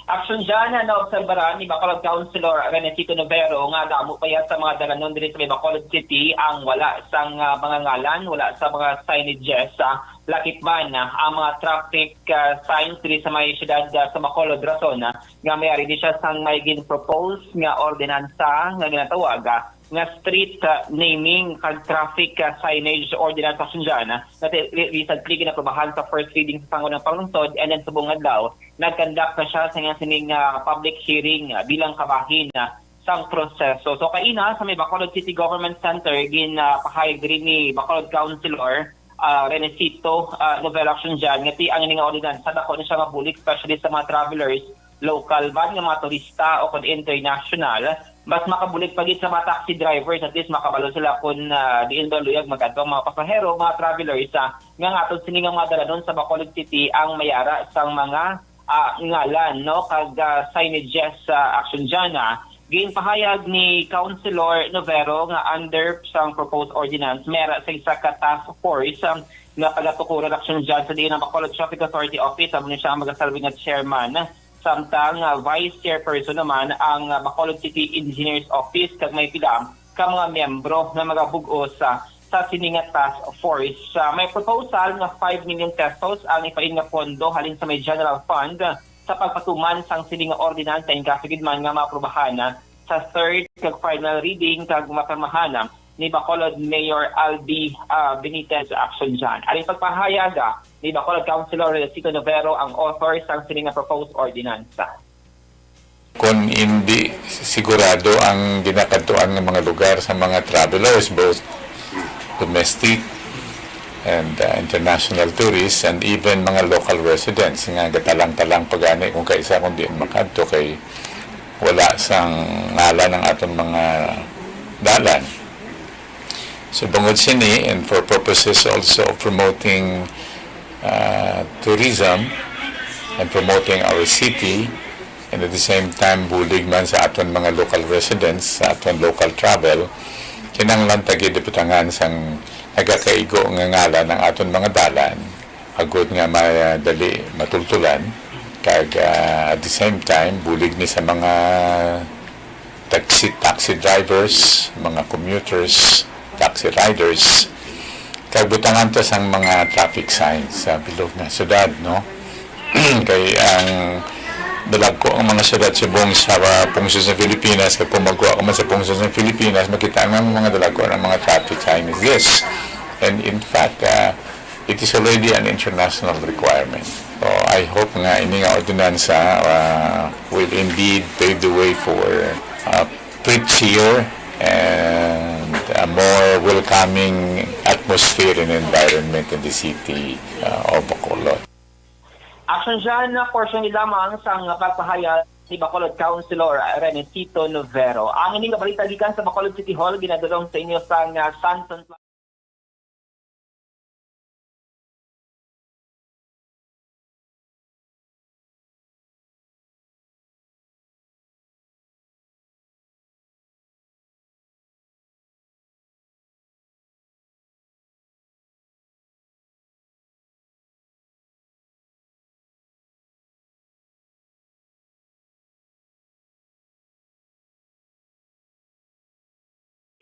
Aksyon dyan, naobserbaran ni Bacolod Councilor Renesito Novero nga damo pa ya sa mga dalanon diri sa may Bacolod City ang wala sang, ah, mga ngalan, wala sa mga signages. Ah, lakip man, ah, ang mga traffic, ah, signs diri sa may siyudad, ah, sa Bacolod, rason, ah, nga may ari di siya sang may gin-propose nga ordinansa nga ginatawag, ah, nga street, ah, naming kag traffic, ah, signage ordinance, Aksyon dyan, ah, nga ti-, re-, recently ginaprobahan sa first reading sa Sangguniang Panglungsod, and then subong adlaw nag-conduct na siya sa iyang sining, ah, public hearing, ah, bilang kabahin, ah, sang proseso. So, kaina sa may Bacolod City Government Center, gin, ah, pahayag diri ni Bacolod Councilor, ah, Renesito, ah, Novero, Aksyon dyan, nga ti ang ini nga ordinansa dako na siya mabulig, especially sa mga travelers, local man nga mga turista o kon international, mas makabulig pa gid sa mga taxi drivers, at least makabalo sila kung, ah, diin ba luyag magkadto ang mga pasahero, mga travelers, ah, nga ngatod sini nga mga dalanon sa Bacolod City ang mayara sang mga, ah, ngalan, no, kag, ah, signages sa Aksyon dyan, ah. Ginpahayag ni Councilor Novero nga under sang proposed ordinance, mayara sa isa ka task force, um, nga pagatukuran, Aksyon dyan, sa diin ang Bacolod Traffic Authority Office, amo ni siya ang magasalwing nga chairman. Samtang, ah, vice chairperson naman ang, ah, Bacolod City Engineers Office, kag may pila ka mga miyembro nga magabug-os sa, sa sini nga task force. Ah, may proposal nga five million pesos ang ipain nga pondo halin sa may general fund sa pagpatuman sang sini nga ordinansa, in case gid man nga maaprubahan na sa third kag final reading kag mapirmahan na ni Bacolod Mayor Albi, ah, Benitez, Aksyon dyan. Aring pagpahayag, ah, ni Bacolod Councilor Renesito Novero ang author sang sini nga proposed ordinansa. Kung hindi sigurado ang ginakadtuan nga mga lugar sa mga travelers, both domestic and, uh, international tourists, and even mga local residents nga gatalang-talang pa gani kung kaisa kung diin makadto, kay wala sang ngalan ang aton mga dalan. So, bangod sini, and for purposes also of promoting, uh, tourism and promoting our city, and at the same time, bulig man sa aton mga local residents, sa aton local travel, kinahanglan ta gid ibutangan sang nagakaigo nga ngalan ang aton mga dalan, agod nga madali matultulan, kag, ah, at the same time, bulig ni sa mga taxi, taxi drivers, mga commuters, taxi riders, kag butangan ta sang mga traffic signs sa bilog nga syudad, no? Kay ang dalagko ang mga syudad subong sa pungsod sa Pilipinas, kag kung magkuha ka man sa pungsod sa Pilipinas, makita ang mga dalagko ang mga traffic sign is this. And in fact, ah, it is already an international requirement. So, I hope nga ini nga ordinansa, ah, will indeed pave the way for, ah, prettier and a more welcoming atmosphere and environment in the city, ah, of Bacolod. Aksyon dyan, portion ni lamang sang pagpahayag ni Bacolod Councilor Renesito Novero. Ang ini nga balita gikan sa Bacolod City Hall, ginadulong sa inyo sang, ah, Santon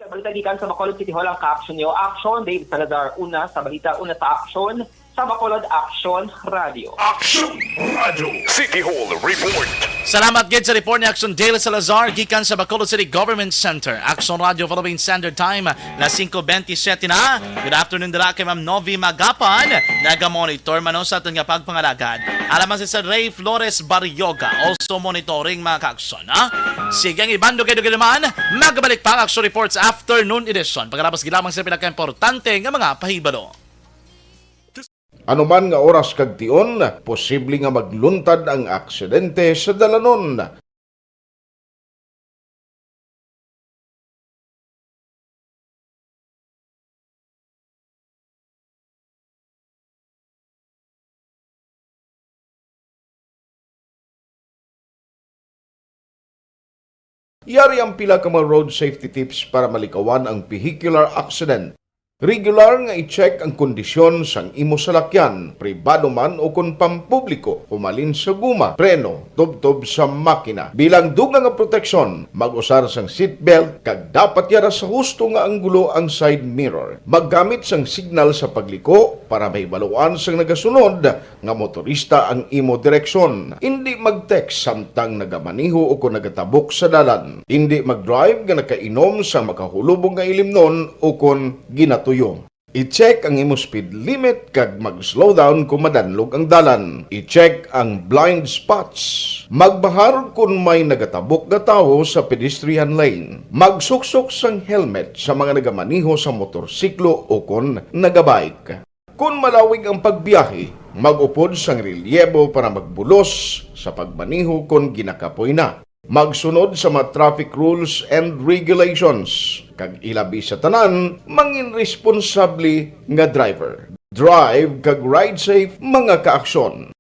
Balita gikan sa Bacolod City Hall ang kaaksyon niyo. Aksyon, Dave Salazar. Una sa balita, una sa aksyon, sa Bacolod Aksyon Radio. Aksyon Radio. City Hall Report. Salamat gid sa report ni Aksyon Dale Salazar gikan sa Bacolod City Government Center. Aksyon Radio, Philippine Standard Time, las singko bentisiete na. Good afternoon dira kay Ma'am Novi Magapan. Naga-monitor man, no, sa aton nga pagpangalagad. Alam man si Sir Ray Flores Barrioga, also monitoring, mga kaaksyon, ha? Sige, ang iban dugay-dugay naman, magbalik pa ang aksyon reports afternoon edition. Pagkatapos, gilamang sa pinakaimportante nga mga pahibalo. Anuman nga oras kag tion, posible nga magluntad ang aksidente sa dalanon. Yari ang pila ka mga road safety tips para malikawan ang vehicular accident. Regular nga i-check ang kondisyon sang imo salakyan, pribado man o kon pampubliko, humalin sa guma, preno, tubtob sa makina. Bilang dugang nga proteksyon, mag-usar sang seatbelt kag dapat yara sa husto nga anggulo ang side mirror. Maggamit sang signal sa pagliko para mahibaluan sang nagasunod nga motorista ang imo direksyon. Indi mag-text samtang nagamaneho o kon nagatabok sa dalan. Indi mag-drive nga nakainom sa makahulubong nga ilimnon o kon ginatuyo. I-check ang imo speed limit kag mag-slow down kon madanlog ang dalan. I-check ang blind spots. Magbahar kon may nagatabok nga tawo sa pedestrian lane. Magsuksok sang helmet sa mga nagamaneho sa motorsiklo o kon nagabike. Kon malawig ang pagbiyahe, mag-upod sang relyebo para magbulos sa pagmaneho kon ginakapoy na. Magsunod sa mga traffic rules and regulations, kag ilabi sa tanan, mangin responsable nga driver. Drive kag ride safe, mga kaaksyon.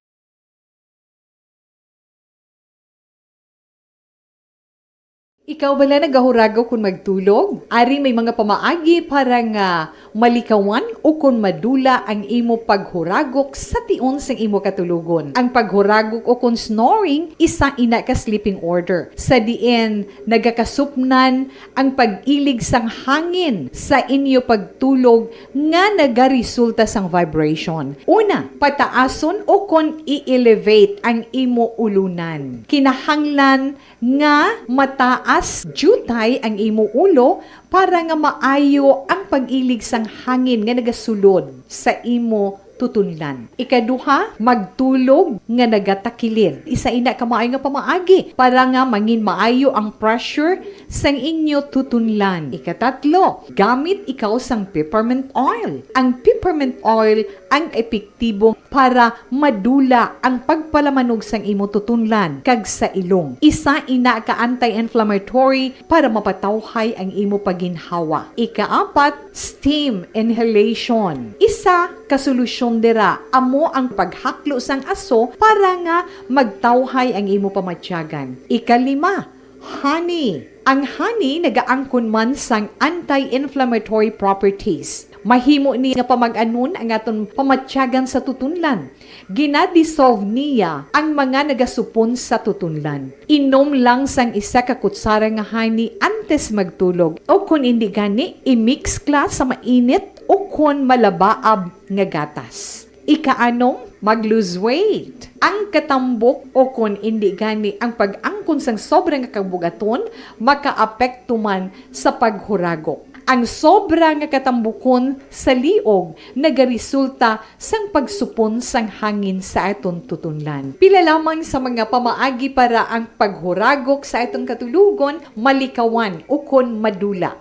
Ikaw bala nagahuragok kon magtulog? Ari may mga pamaagi para nga malikawan o kon madula ang imo paghuragok sa tion sang imo katulogon. Ang paghuragok o kon snoring, isa ina ka sleeping order, sa diin nagakasupnan ang pag-ilig sang hangin sa inyo pagtulog nga nagaresulta sang vibration. Una, pataason o kon i-elevate ang imo ulunan. Kinahanglan nga mataas diutay ang imo ulo para nga maayo ang pag-ilig sang hangin nga nagasulod sa imo tutunlan. Ikaduha, magtulog nga nagatakilid. Isa ina ka maayo nga pamaagi para nga mangin maayo ang pressure sang inyo tutunlan. Ikatatlo, gamit ikaw sang peppermint oil. Ang peppermint oil ang epektibo para madula ang pagpalamanog sang imo tutunlan kag sa ilong. Isa ina ka anti-inflammatory para mapatawhay ang imo pagginhawa. Ikaapat, steam inhalation. Isa ka solusyon dira amo ang paghaklo sang aso para nga magtawhay ang imo pamatyagan. Ikalima, honey. Ang honey nagaangkon man sang anti-inflammatory properties. Mahimo ni nga pamag-anon ang aton pamatyagan sa tutunlan. Gina-dissolve niya ang mga nagasupon sa tutunlan. Inom lang sang isa ka kutsara nga honey antes magtulog, o kon indi gani, i-mix kla sa mainit o kon malabaab nga gatas. Ikaanom, mag-lose weight. Ang katambok o kon indi gani ang pag-angkon sang sobra nga kabug-aton makaapekto man sa paghuragok. Ang sobra nga katambukon sa liog nagaresulta sang pagsupon sang hangin sa aton tutunlan. Pila lamang sa mga pamaagi para ang paghuragok sa aton katulogon malikawan ukon madula.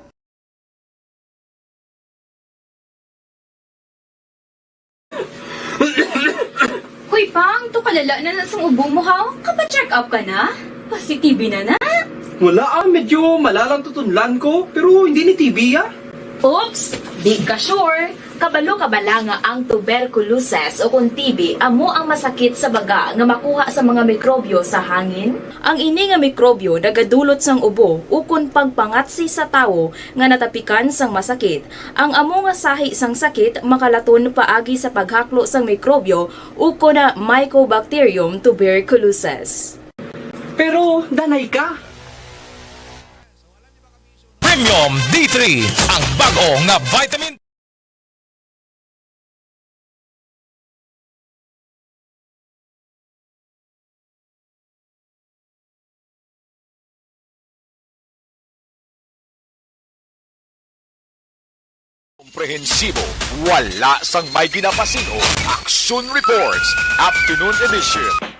Hoy, Pang, to kalala na na sang ubo mo, ha? Kapa-check up ka na? Pasi-T B na na? Wala, ah, medyo malalang tutunlan ko, pero hindi ni T B, ah. Oops! Di ka sure? Kabalo ka bala nga ang tuberculosis o kon T B amo ang masakit sa baga nga makuha sa mga mikrobyo sa hangin? Ang ini nga mikrobyo nagadulot sang ubo ukon pagpangatsi sa tawo nga natapikan sang masakit. Ang amo nga sahi sang sakit makalaton paagi sa paghaklo sang mikrobyo ukon na Mycobacterium tuberculosis. Pero danay ka. Premium D three, ang bago nga vitamin. Komprehensibo, wala sang may ginapasino. Action Reports, Afternoon Edition.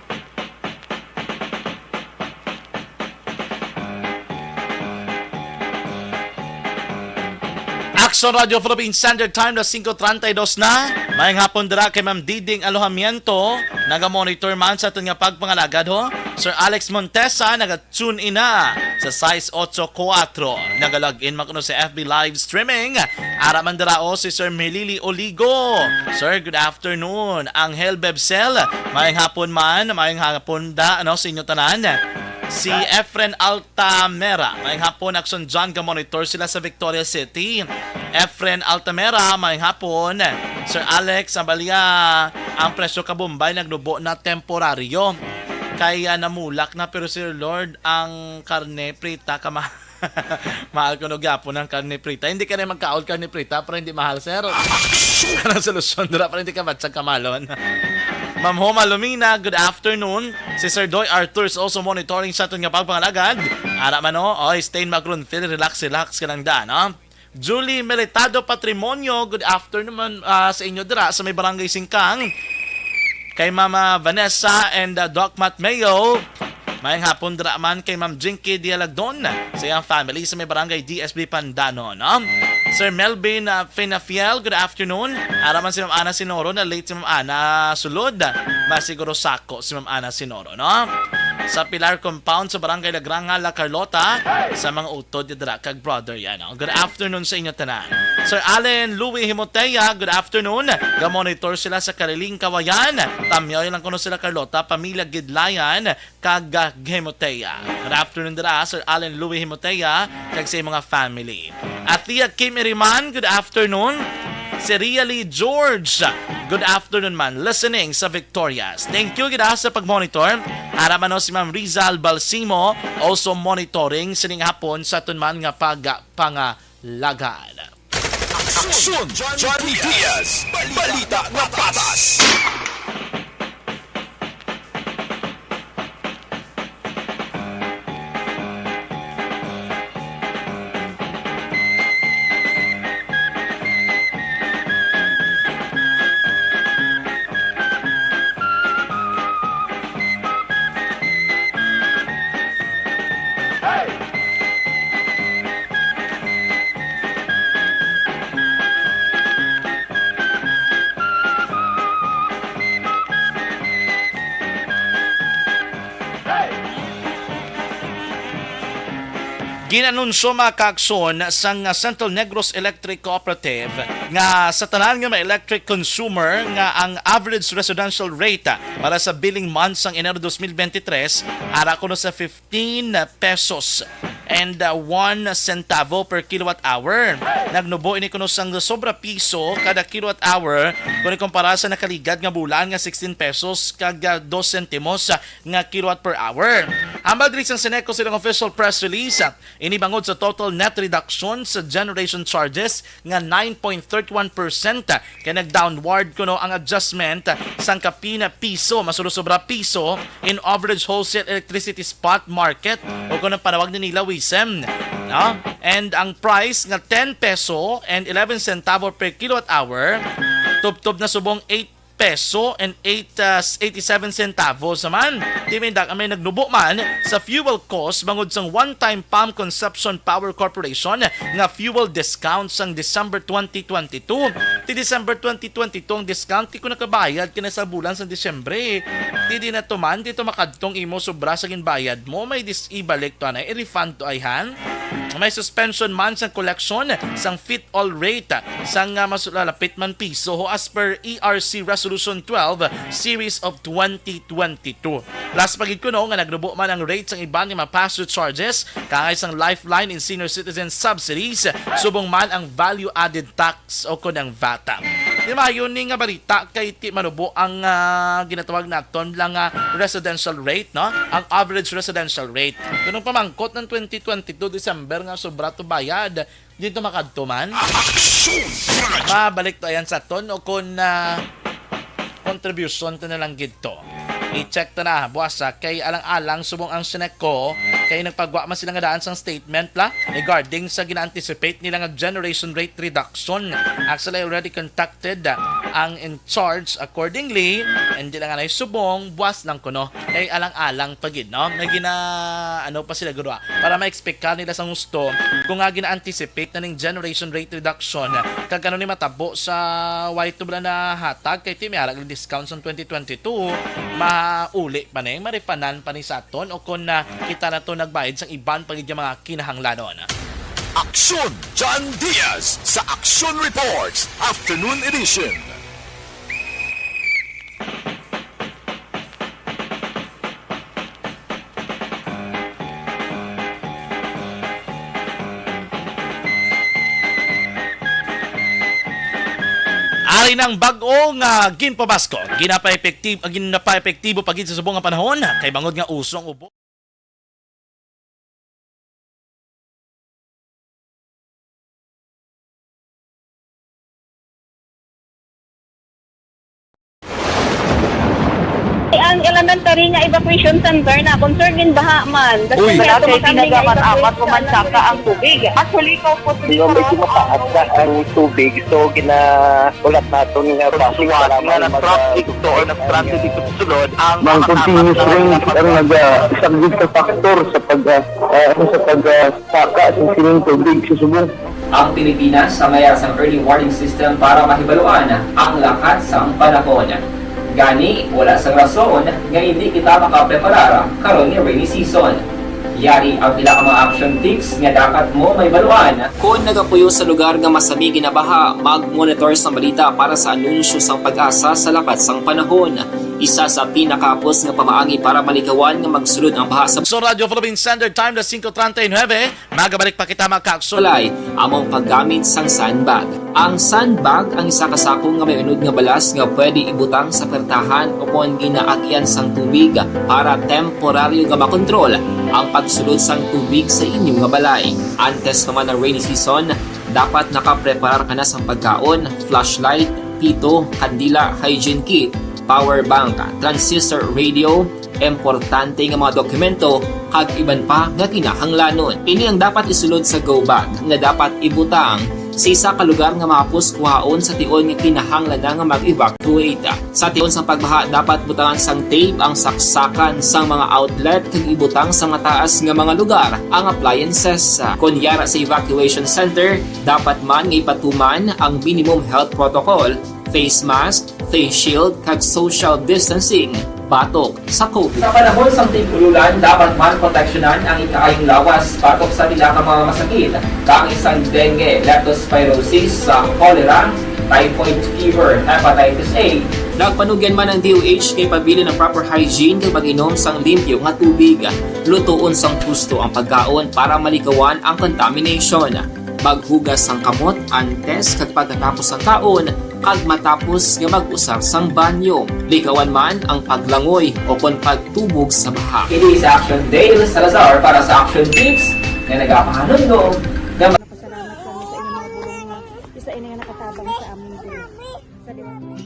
Action Radio Philippine Standard Time, las singko treinta y dos na. Maayong hapon dira kay Ma'am Diding Alojamiento. Naga-monitor man sa aton nga pagpangalagad, ho. Sir Alex Montesa, naga-tune in na sa sais ocho kuwatro. Naga-log in man kuno sa F B live streaming. Ara man dira, o, si Sir Melili Oligo. Sir, good afternoon. Angel Bebsel, maayong hapon man. Maayong hapon da, ano, sa inyo tanan. Si Efren Al- Tamera. Maayong hapon, Action John, ga-monitor sila sa Victoria City. Efren Altamera, maayong hapon. Sir Alex Abalia, ang presyo ka Bombay nagnubo na temporaryo. Kaya namulak na, pero Sir Lord, ang karne prita kama mahal kuno gyapon ang karne prita. Hindi ka na magkaon karne prita para hindi mahal, sir. Anong solusyon dira para hindi ka batsag kamalon? Ma'am Homa Lumina, good afternoon. Si Sir Doy Arthur is also monitoring sa aton nga pagpangalagad. Ara man, no? Oy, Stain Magronfil, relax, relax ka lang da, no? Julie Militado Patrimonio, good afternoon man, ah, sa inyo dira sa may Barangay Singkang. Kay Mama Vanessa and, ah, Doc Matt Mayo. Maayong hapon dira man kay Ma'am Jinky Dialagdon sa iyang family sa may Barangay D S B Pandanon, no? Sir Melvin, ah, Finafiel, good afternoon. Ara man si Ma'am Ana Sinoro, na late si Ma'am Ana sulod. Masiguro sako si Ma'am Ana Sinoro, no? Sa Pilar Compound sa Barangay Lagranga, La Carlota, sa mga utod ni dira kag brother yan, no? Good afternoon sa inyo tanan. Sir Allen Louis Himotea, good afternoon. Ga-monitor sila sa Kaliling, Kawayan. Tamyoy lang kuno sila, Carlota, pamilya Gidlayan, kag, ah, Himotea. Good afternoon dira, Sir Allen Louis Himotea, kag sa iyang mga family. Athea Kim Iriman, good afternoon. Si Ria Lee George, good afternoon man. Listening sa Victorias. Thank you gid, ah, sa pag-monitor. Ara man, no, si Ma'am Rizal Balsimo, also monitoring sining hapon sa aton man nga pagpangalagad. Aksyon, Johnny Diaz. Balita nga patas. Ginanunsyo, mga kaaksyon, sang Central Negros Electric Cooperative nga sa tanan nga mga electric consumer nga ang average residential rate para sa billing month sang Enero dos mil bente tres ara kuno sa fifteen pesos and, uh, one centavo per kilowatt hour. Nagnubo ini kuno sang sobra piso kada kilowatt hour kung ikumpara sa nakaligad nga bulan nga sixteen pesos kag, uh, dos sentimos nga kilowatt per hour. Hambal diri sang Ceneco sa ilang official press release, ini bangod sa total net reduction sa generation charges nga nine point thirty one percent, kay nag-downward kuno ang adjustment sang kapin piso, masulosobra piso, in average wholesale electricity spot market, o kung ang panawag ni nila, WESM, no? And ang price nga ten peso and eleven centavo per kilowatt hour, tubtob na subong eight peso and eight, uh, eighty-seven centavos naman. Di may dag-, may nagnubo man sa fuel cost bangod sang one-time pump consumption power corporation nga fuel discount sang December twenty twenty-two. Ti December twenty twenty-two ang discount, di ko nakabayad kina sa bulan sa Disyembre. Ti di na to man, di to makadtong imo sobra sa ginbayad mo, may dis-, ibalik to, anay, i-refund to, ay han. May suspension man sang collection sang fit all rate sang, ah, mas lalapit man piso ho as per E R C Resolution twelve Series of twenty twenty-two. Plus pa gid kuno nga nagnubo man ang rate sang iban nga mga pass-through charges, kaangay sang Lifeline and Senior Citizen Subsidies, subong man ang value-added tax o kon ang vata. Di maayo ni nga balita kay ti manubo ang, ah, ginatawag naton lang nga residential rate, no? Ang average residential rate. Kung pamangkot ng twenty twenty-two December nga sobra to bayad, dito makadto man. Aksyon! Mabalik to ayan sa ton o kung, ah, contribution to na lang gid to. I-check ta na, buwasa, kay alang-alang subong ang Seneco, kay nagpagwa man sila nga daan sang statement la regarding sa gina-anticipate nila nga generation rate reduction. Actually, I already contacted, ah, ang in charge accordingly, and di lang anay subong, buwas lang kuno. Kay alang-alang pa gid, no? May gina, ano pa sila guro, ah, para ma-explicar nila sa husto kung nga gina-anticipate na ning generation rate reduction, kag ano ni matabo sa way to bala na hatag kay ti may arag discount sa twenty twenty-two, mauli pa ni, marifanan pa ni sa aton, o kung na kita na to nagbayad sang iban pa gid nga mga kinahanglanon. Aksyon, John Diaz sa Aksyon Reports Afternoon Edition. Ari nang bag-o nga ginpabaskog, ginapa-epektibo, ginapa-epektibo pa gid sa subong nga panahon, kay bangod nga uso ang ubo. Ang elementary nga evacuation center na concern gin baha man. Uy. Wala kay tinaga man amat o mansaka ang tubig. Actually, kaupos. Di ba, medyo mataas na ang tubig, so gina-, ulat naton nga basi nga nag-traffic to or nag-traffic dito sa sulod ang mga continuous rain ang naga-, isa gid ka factor sa pag, ah, ah, ano, sa pag, ah, saka sa sining tubig sa subong. Ang Pilipinas ang mayar sang early warning system para mahibaluan ang lakat sang panahon. Gani, wala sang rason nga hindi kita makapreparar karon nga rainy season. Yari ang pila ka mga action tips nga dapat mo mahibaluan. Kon nagapuyo sa lugar nga masami ginabaha, mag-monitor sang balita para sa anunsyo sang PAGASA sa lakat sang panahon. Isa sa pinakahapos nga pamaagi para malikawan nga magsulod ang baha sa So, Radyo Philippine Standard Time, alas singko treinta y nueve. Magabalik pa kita, mga kaakson. Balay, amo ang paggamit sang sandbag. Ang sandbag ang isa ka sako nga may unod nga balas nga pwede ibutang sa pertahan o kon ginaagian sang tubig para temporaryo nga makontrol ang pagsulod sang tubig sa inyo nga balay. Antes pa man ang rainy season, dapat nakapreparar ka na sang pagkaon, flashlight, pito, kandila, hygiene kit, power bank, transistor radio, importante nga mga dokumento, kag iban pa nga kinahanglanon. Ini ang dapat isulod sa go bag nga dapat ibutang sa isa ka lugar nga mahapos kuhaon sa tion nga kinahanglan na nga mag-evacuate. Sa tion sang pagbaha, dapat butangan sang tape ang saksakan sang mga outlet kag ibutang sa mataas nga mga lugar ang appliances. Kon yara sa evacuation center, dapat man nga ipatuman ang minimum health protocol, face mask, face shield, kag social distancing batok sa COVID. Sa panahon sang tig-ululan, dapat man proteksyonan ang ikaayong lawas batok sa pila ka mga masakit, kaangay sang dengue, leptospirosis, sa cholera, typhoid fever, hepatitis A. Nagpanugyan man ang D O H nga ipabilin ang proper hygiene kag pag-inom sang limpyo nga tubig. Lutoon sang husto ang pagkaon para malikawan ang contamination. Maghugas sang kamot antes kag pagkatapos sang kaon, kag matapos nga mag-usar sang banyo. Likawan man ang paglangoy o kon pagtubog sa baha. Kini si Action Dale Salazar para sa Action Tips nga nagapahanumdom nga Nagapasalamat kami sa inyong mga bulong nga isa ini nga nakatabang sa amon diri. Sa liwanag.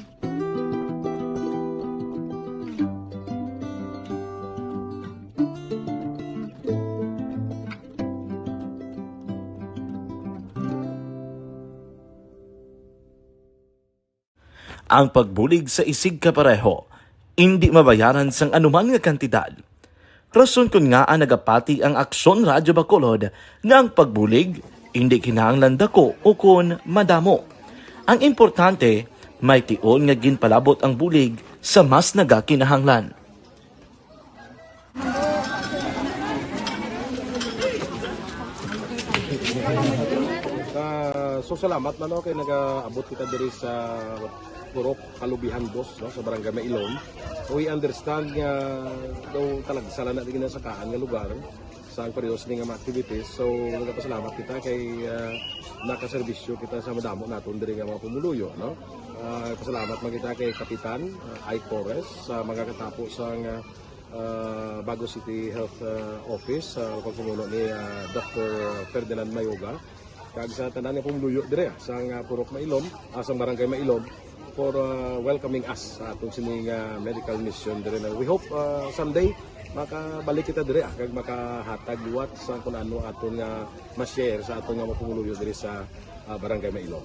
Ang pagbulig sa isigkapareho, indi mabayaran sang anuman nga kantidad. Rason kon ngaa nagapati ang Aksyon Radyo Bacolod nga ang pagbulig indi kinahanglan dako ukon madamo. Ang importante, may tion nga ginpalabot ang bulig sa mas nagakinahanglan. Ah, so salamat man, no, kay nagaabot kita diri sa Purok Kalubihan Dos, no, sa Barangay Mailon. We understand nga daw talagsa lang na di ginasakaan nga lugar. Sa ang periodo sini nga mga activities, so nagapasalamat kita kay ah, nakaserbisyo kita sa madamo naton diri nga mga pumuluyo, no? Ah, pasalamat man kita kay Kapitan ah, Ike Torres sa mga katapo sang ah, Bago City Health ah, Office sa pagpamuno ni ah, Doctor Ferdinand Mayoga, kag sa tanan nga pumuluyo diri ah, sang ah, Purok Mailom, ah, sang Barangay Mailom, for ah, welcoming us sa aton sini nga medical mission diri na. We hope ah, someday makabalik kita diri ah, kag makahatag liwat sa kung ano aton nga ma-share sa aton nga mga pumuluyo diri sa ah, Barangay Mailom.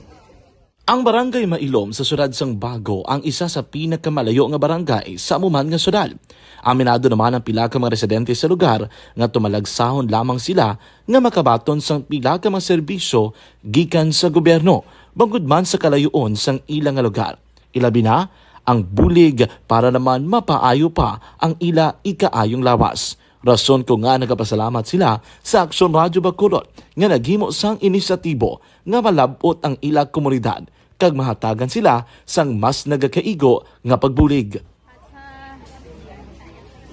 Ang Barangay Mailom sa siyudad sang Bago ang isa sa pinakamalayo nga barangay sa amo man nga siyudad. Aminado naman ang pila ka mga residente sa lugar nga tumalagsahon lamang sila nga makabaton sang pila ka mga serbisyo gikan sa gobyerno, bangod man sa kalayoon sang ila nga lugar. Ilabi na ang bulig para naman mapaayo pa ang ila ikaayong lawas. Rason ko nga nagapasalamat sila sa Aksyon Radyo Bacolod nga naghimo sang inisyatibo nga malab-ot ang ila komunidad kag mahatagan sila sang mas nagakaigo nga pagbulig. At sa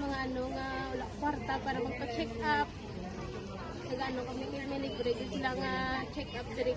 mga ano nga wala kwarta para magpa-check up, nag-ano kami, may libre gyud sila nga check up diri,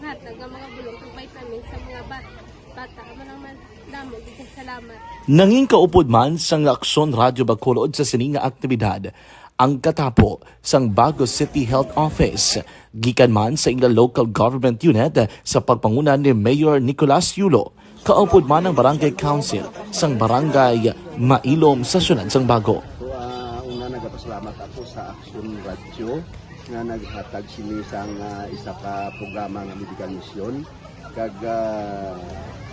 hatag nga mga bulong kag vitamins sa mga bata. Bata, amo lang man, damo gyud kay salamat. Nangin kaupod man sang Aksyon Radyo Bacolod sa sini nga aktibidad ang katapo sang Bago City Health Office, gikan man sa ila local government unit sa pagpanguna ni Mayor Nicolas Yulo, kaupod man ang Barangay Council sang Barangay Mailom sa siyudad sang Bago. So, ah, una, nagapasalamat ako sa Aksyon Radyo nga naghatag sini sang ah, isa ka programa nga medical mission. Kag ah,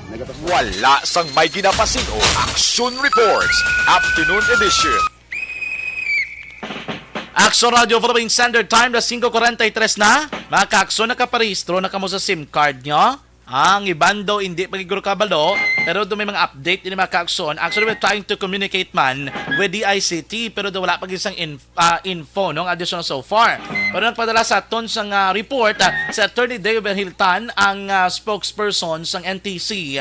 nagapasalamat. Wala sang may ginapasin-o. Action Reports, Afternoon Edition. Action Radio Philippine Standard Time, alas singko kuwarenta y tres na. Mga kaakson, nakaparehistro na kamo sa SIM card nyo? Ang iban daw hindi pa gid kabalo, pero do may mga update din, mga kaakson. Actually, we're trying to communicate man with the I C T, pero do wala pa gid sang in, ah, info, no, nga additional so far. Pero nagpadala sa aton sang ah, report ah, si Attorney Deo Berhiltan, ang ah, spokesperson sang N T C,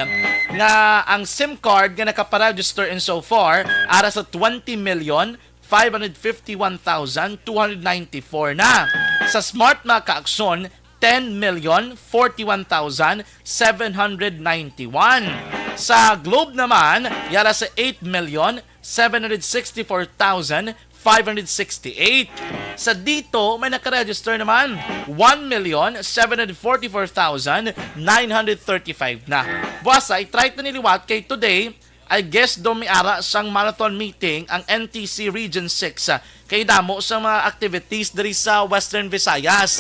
nga ang SIM card nga nakaparegister in so far ara sa twenty million five hundred fifty-one thousand two hundred ninety-four na. Sa Smart, mga kaakson, ten million forty-one thousand seven hundred ninety-one. Sa Globe naman, yara sa eight million seven hundred sixty-four thousand five hundred sixty-eight. Sa DITO, may nakaregister naman, one million seven hundred forty-four thousand nine hundred thirty-five na. Buwasa, i-try ta ni liwat kay today, I guess do may ara sang marathon meeting ang N T C Region six, ah, kay damo sa mga activities diri sa Western Visayas.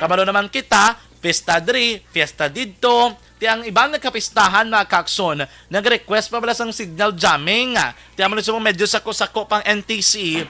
Kabalo naman kita, fiesta diri, fiesta didto. Ti ang iban nga kapistahan, mga kakson, nag-request pa bala sang signal jamming. Ti amo ni subong medyo sako-sako pang N T C,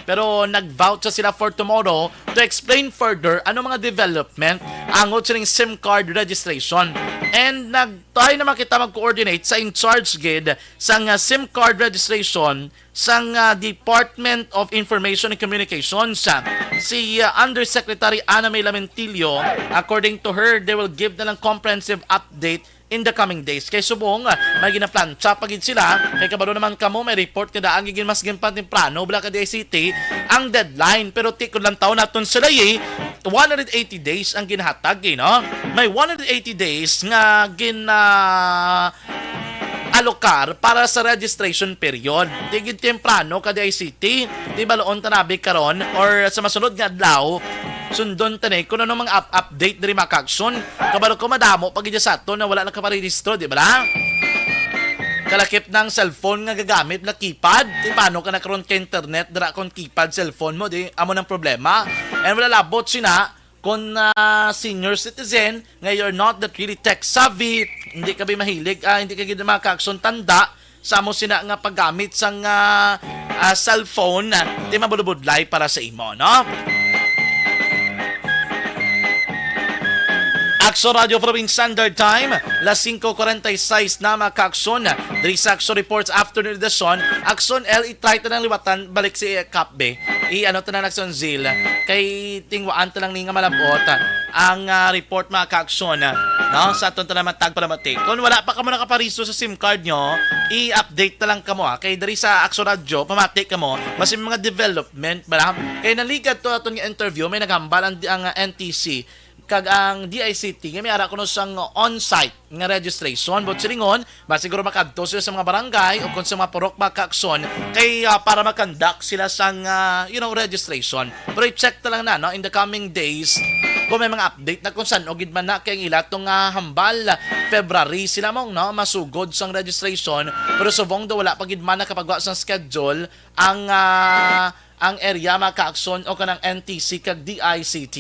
pero nag-vouch sa sila for tomorrow to explain further ano mga development angot sining SIM card registration. And nag-try naman kita mag-coordinate sa in-charge gid sang ah, SIM card registration sang ah, Department of Information and Communications, ah, si ah, Undersecretary Ana May Lamentillo. According to her, they will give na lang comprehensive update in the coming days. Kay subong, ah, may ginaplantsa pa gid sila. Kay kabalo naman kamo, may report nga daan gid mas ginpatemprano bala ka D I C T ang deadline. Pero tikod lang taon naton sila, eh, one hundred eighty days ang ginhatag, eh, no? May one hundred eighty days nga gin ah, alokar para sa registration period. Di gid temprano ka D I C T, di baloon tanabi karon or sa masunod nga adlaw, sundon tani kung ano mga up- update diri, mga kakson. Kabalo ko madamo pa gid sa ato na wala nakaparehistro, di ba? Kalakip ng cellphone nga gagamit na keypad, di paano ka nakaroon ka internet dira kon keypad cellphone mo, di amo nang problema. And wala labot sina kon ah, senior citizen nga you're not that really tech savvy, hindi ka bi mahilig, ah, hindi ka gid, mga kakson, tanda sa amo sina nga paggamit sang ah, ah, cellphone, ah, di mabulubudlay para sa imo, no? Action Radio Philippine Standard Time, las singko kuwarenta y seis na, mga kakson. Diri sa Action Reports Afternoon Edition, Action L, i-try ta nang liwatan balik si Kapbe. I-ano ta na, Aksyon Zil, kay tingwaan ta lang ni nga malabot ang, ah, report, mga kaaksyon, no? Sa aton ta naman tagpalamati. Kung wala pa kamo nakapariso sa SIM card nyo, i-update na lang kamo, ah. Kay diri sa Aksyon Radyo, pamati kamo, mas may mga development, bala. Kay naligad to aton nga interview, may naghambal ang, ang, ah, N T C, kag ang D I C T nga may ara kuno sang on-site nga registration. But silingon, ba siguro makadto sila sa mga barangay o kung sa mga purok, mga kaaksyon, kay, ah, para makandak sila sang, ah, you know, registration. Pero i-check ta lang na, no, in the coming days kung may mga update na kung san-o gid man na kay ang ila tong, ah, hambal, February sila mong, no, masugod sang registration. Pero subong daw wala pa gid man nakapagwa sang schedule ang, ah, ang area, mga kaaksyon, o kanang N T C kag D I C T.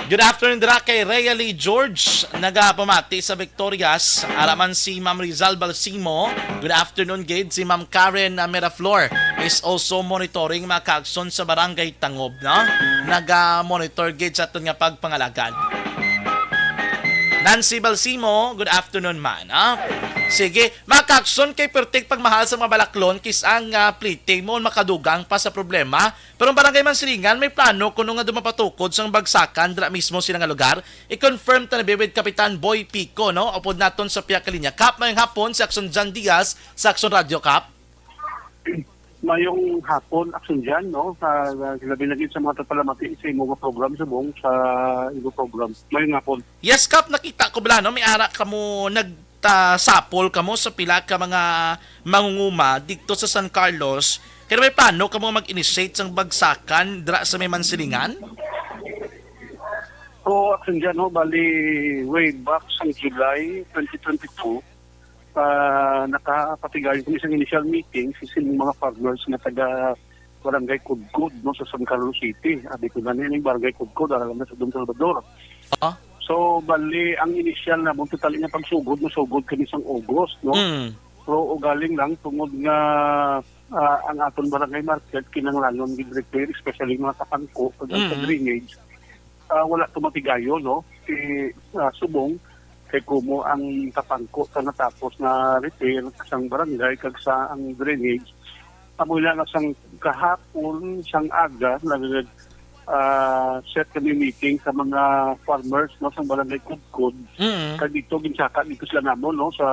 Good afternoon dira kay Rhea Lee George, nagapamati sa Victorias. Ara man si Ma'am Rizal Balsimo. Good afternoon gid. Si Ma'am Karen, ah, Miraflor is also monitoring, mga kaagson, sa Barangay Tangob, no? Naga-monitor gid sa aton nga pagpangalagad. Nancy Balsimo, good afternoon man, ha? Sige, mga kaagson, kay perting pagmahal sa mga balaklon, kis ang, ah, plite mo makadugang pa sa problema. Pero ang Barangay Mansilingan may plano kuno nga dumapatukod sang bagsakan dira mismo sila nga lugar. I-confirm ta na with Kapitan Boy Pico, no? Upod naton sa pihak ka linya. Kap, mayong hapon, si Action Jan Diaz sa Action Radio, Kap. Mayong hapon, Action Jan, no? Sa, sa, labi lagi sa mga tapalamati sa imo nga program, subong sa imo program. Mayong hapon. Yes, Kap, nakita ko bala, no? May ara kamo nagtasapol kamo sa pila ka mga mangunguma dito sa San Carlos. Kaya may plano kamo mag-initiate sang bagsakan dira sa may Mansilingan? Oo, Action Jan, no? Bali, way back sang July twenty twenty-two, ah, nakapatigayon kami sa initial meeting sa sining mga farmers nga taga Barangay Kudkod, no, sa San Carlos City. Abi ko na niya yung Barangay Kudkod, alam na sa Don Salvador. Ah? So, bali, ang initial na mong total nga pagsugod, masugod kami sang August, no? Mm. Pero ugaling lang, tungod nga, ah, ang aton barangay market, kinanglanon gid repair, especially mga kapangko, pag ang sa Mm. drainage, ah, wala tumatigayo, no? Si, ah, subong, kay kumo ang kapangko sa natapos na repair sang barangay kag sa ang drainage. Amo na nga sang kahapon, sang aga, nag, ah, set kami meeting sa mga farmers, no, sang barangay Kudkod. Mm. Kag dito, ginsaka dito sila namon, no, sa,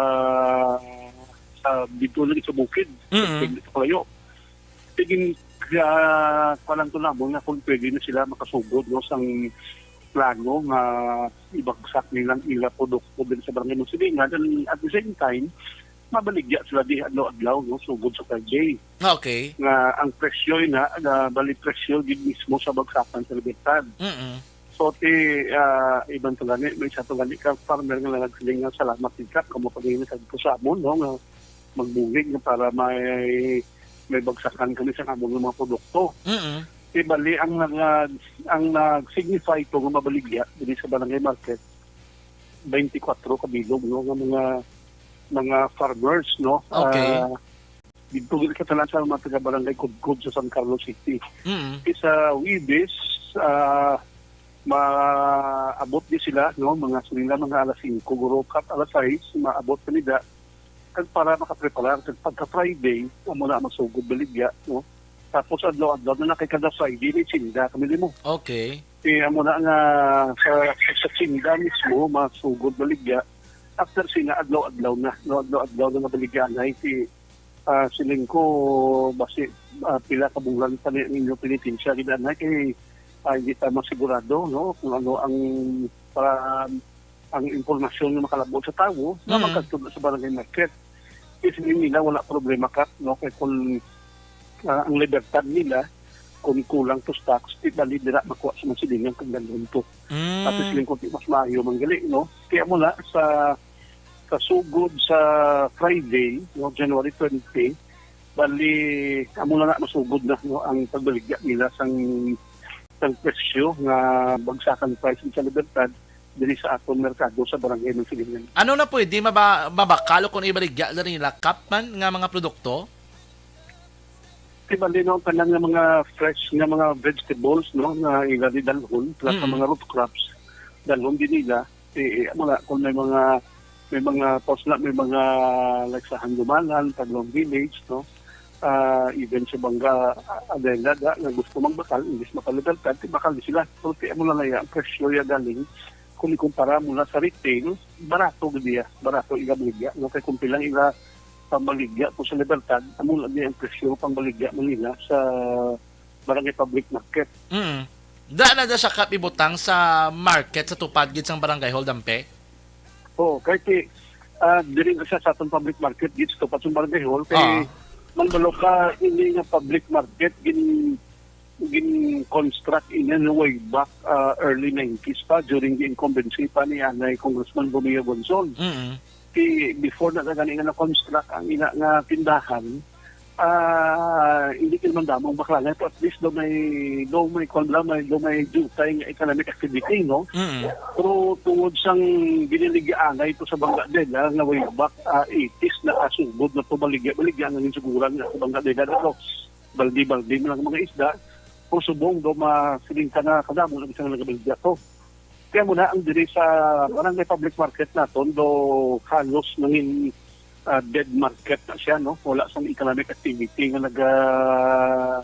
sa, dito lang sa bukid, Mm. sa kalayo. Sige, ah, kuwan lang to namon nga kung pwede na sila makasugod, no, sang plano nga ibagsak nilang ila produkto din sa barangay Musilingan. And at the same time, mabaligya sila di adlaw-adlaw, no, sugod sa Friday. Okay. Nga ang presyo na, na bali presyo gid mismo sa bagsakan sa Libertad. Mm-mm. So, ti, ah, iban to gani, may isa to gani ka farmer nga nagsiling nga salamat gid ka, kamo pa gid nagkadto sa amon, no, nga magbulig nga para may, may bagsakan kami sa amon nga mga produkto. Mm-mm. Ti bali ang nag-, ang nag-signify to nga mabaligya diri sa barangay market, twenty-four ka bilog, no, nga mga, mga farmers, no? Okay. Ah, dito gid ka tanan sa mga taga Barangay Kudkod sa San Carlos City. Mm. Ti sa Huwebes, ah, maabot di sila, no? Mga sa nila, mga alas singko, guro, kat alas sais, maabot kanila. Kag para makapreparar, kag pagka Friday, amo na ang masugod baligya, no? Tapos adlaw-adlaw na, na kay kada Friday, may tinda kami nimo. Okay. Eh, amo na nga sa, sa tinda mismo, masugod baligya. After sina, adlaw-adlaw na, no? Adlaw-adlaw na nga baligya na, eh, si, ah, siling ko, basi, ah, pila ka bulan pa ni, ninyo penitensya, gid, anay, kay, ah, hindi ta masigurado, no? Kung ano ang, para, ang impormasyon nga makalabot sa tawo, na Mm. magkadto na sa barangay market. Kasi nila wala problema ka, no? Kay kung, ah, ang libertad nila, kung kulang to stocks, di bali dira makuha sa mga silingan kag dalhon to. Mm. At least lingkod di mas maayo man gali, no? Kaya mo na sa, sa sugod sa Friday, no, January twenty, bali, amo na na masugod na, no, ang pagbaligya nila sang, sang presyo nga bagsakan price sa Libertad diri sa aton merkado sa Barangay Mansilingan. Ano na pwede maba-, mabakal o kung ibaligya na rin nila, Kap, man nga mga produkto? Di ba, no, tanan nga mga fresh nga mga vegetables, no, nga ila ni dalhon, plus ang Mm. mga root crops, dalhon din nila. Eh, eh, mga, kung may mga, may mga, pos na, may mga, like, sa Handumanan, Taglong Village, no, ah, even sa bangga, ah, adela da nga gusto magbakal, imbis mapalibertad, ti bakal di sila. Pero ti amo lang na iya, ang presyo ya galing, kung ikumpara mo na sa retail, barato gid iya, barato ila baligya. No? Kay kung pilang ila pambaligya po sa Libertad, amo lang niya ang presyo pambaligya man nila sa Barangay Public Market. Mm. Da na da siya, Kap, ibutang sa market sa tupad gid sang barangay hall, Dampe? Oo, kay ti, ah, diri na siya sa atong public market gid sa tupad sa barangay hall, kay Ah. Manloloka, ini nga public market, gin-, gin-construct ini nga way back, ah, early nineties pa, during the incumbency pa ni anay Congressman Romeo Bonson. Mm. Ti, before na gani nga na-construct ang ina nga tindahan, ah, hindi ka naman damong bakla na ito. At least do may, do may kwan lang, may, do may jutay nga economic activity, no? Mm. Pero tungod sang giniligianay ito sa Bangga Dela, nga way back, ah, eighties, nakasugod na ito, baligya, baligya nga ginsiguran nga sa Bangga Dela, no? Baldi-baldi mo lang mga isda, kung subong do, masiling ka na kadamo lang isang nagabaligya to. Kaya muna ang diri sa Barangay Public Market naton, do halos nangin, ah, dead market na siya, no? Wala sang economic activity nga naga-,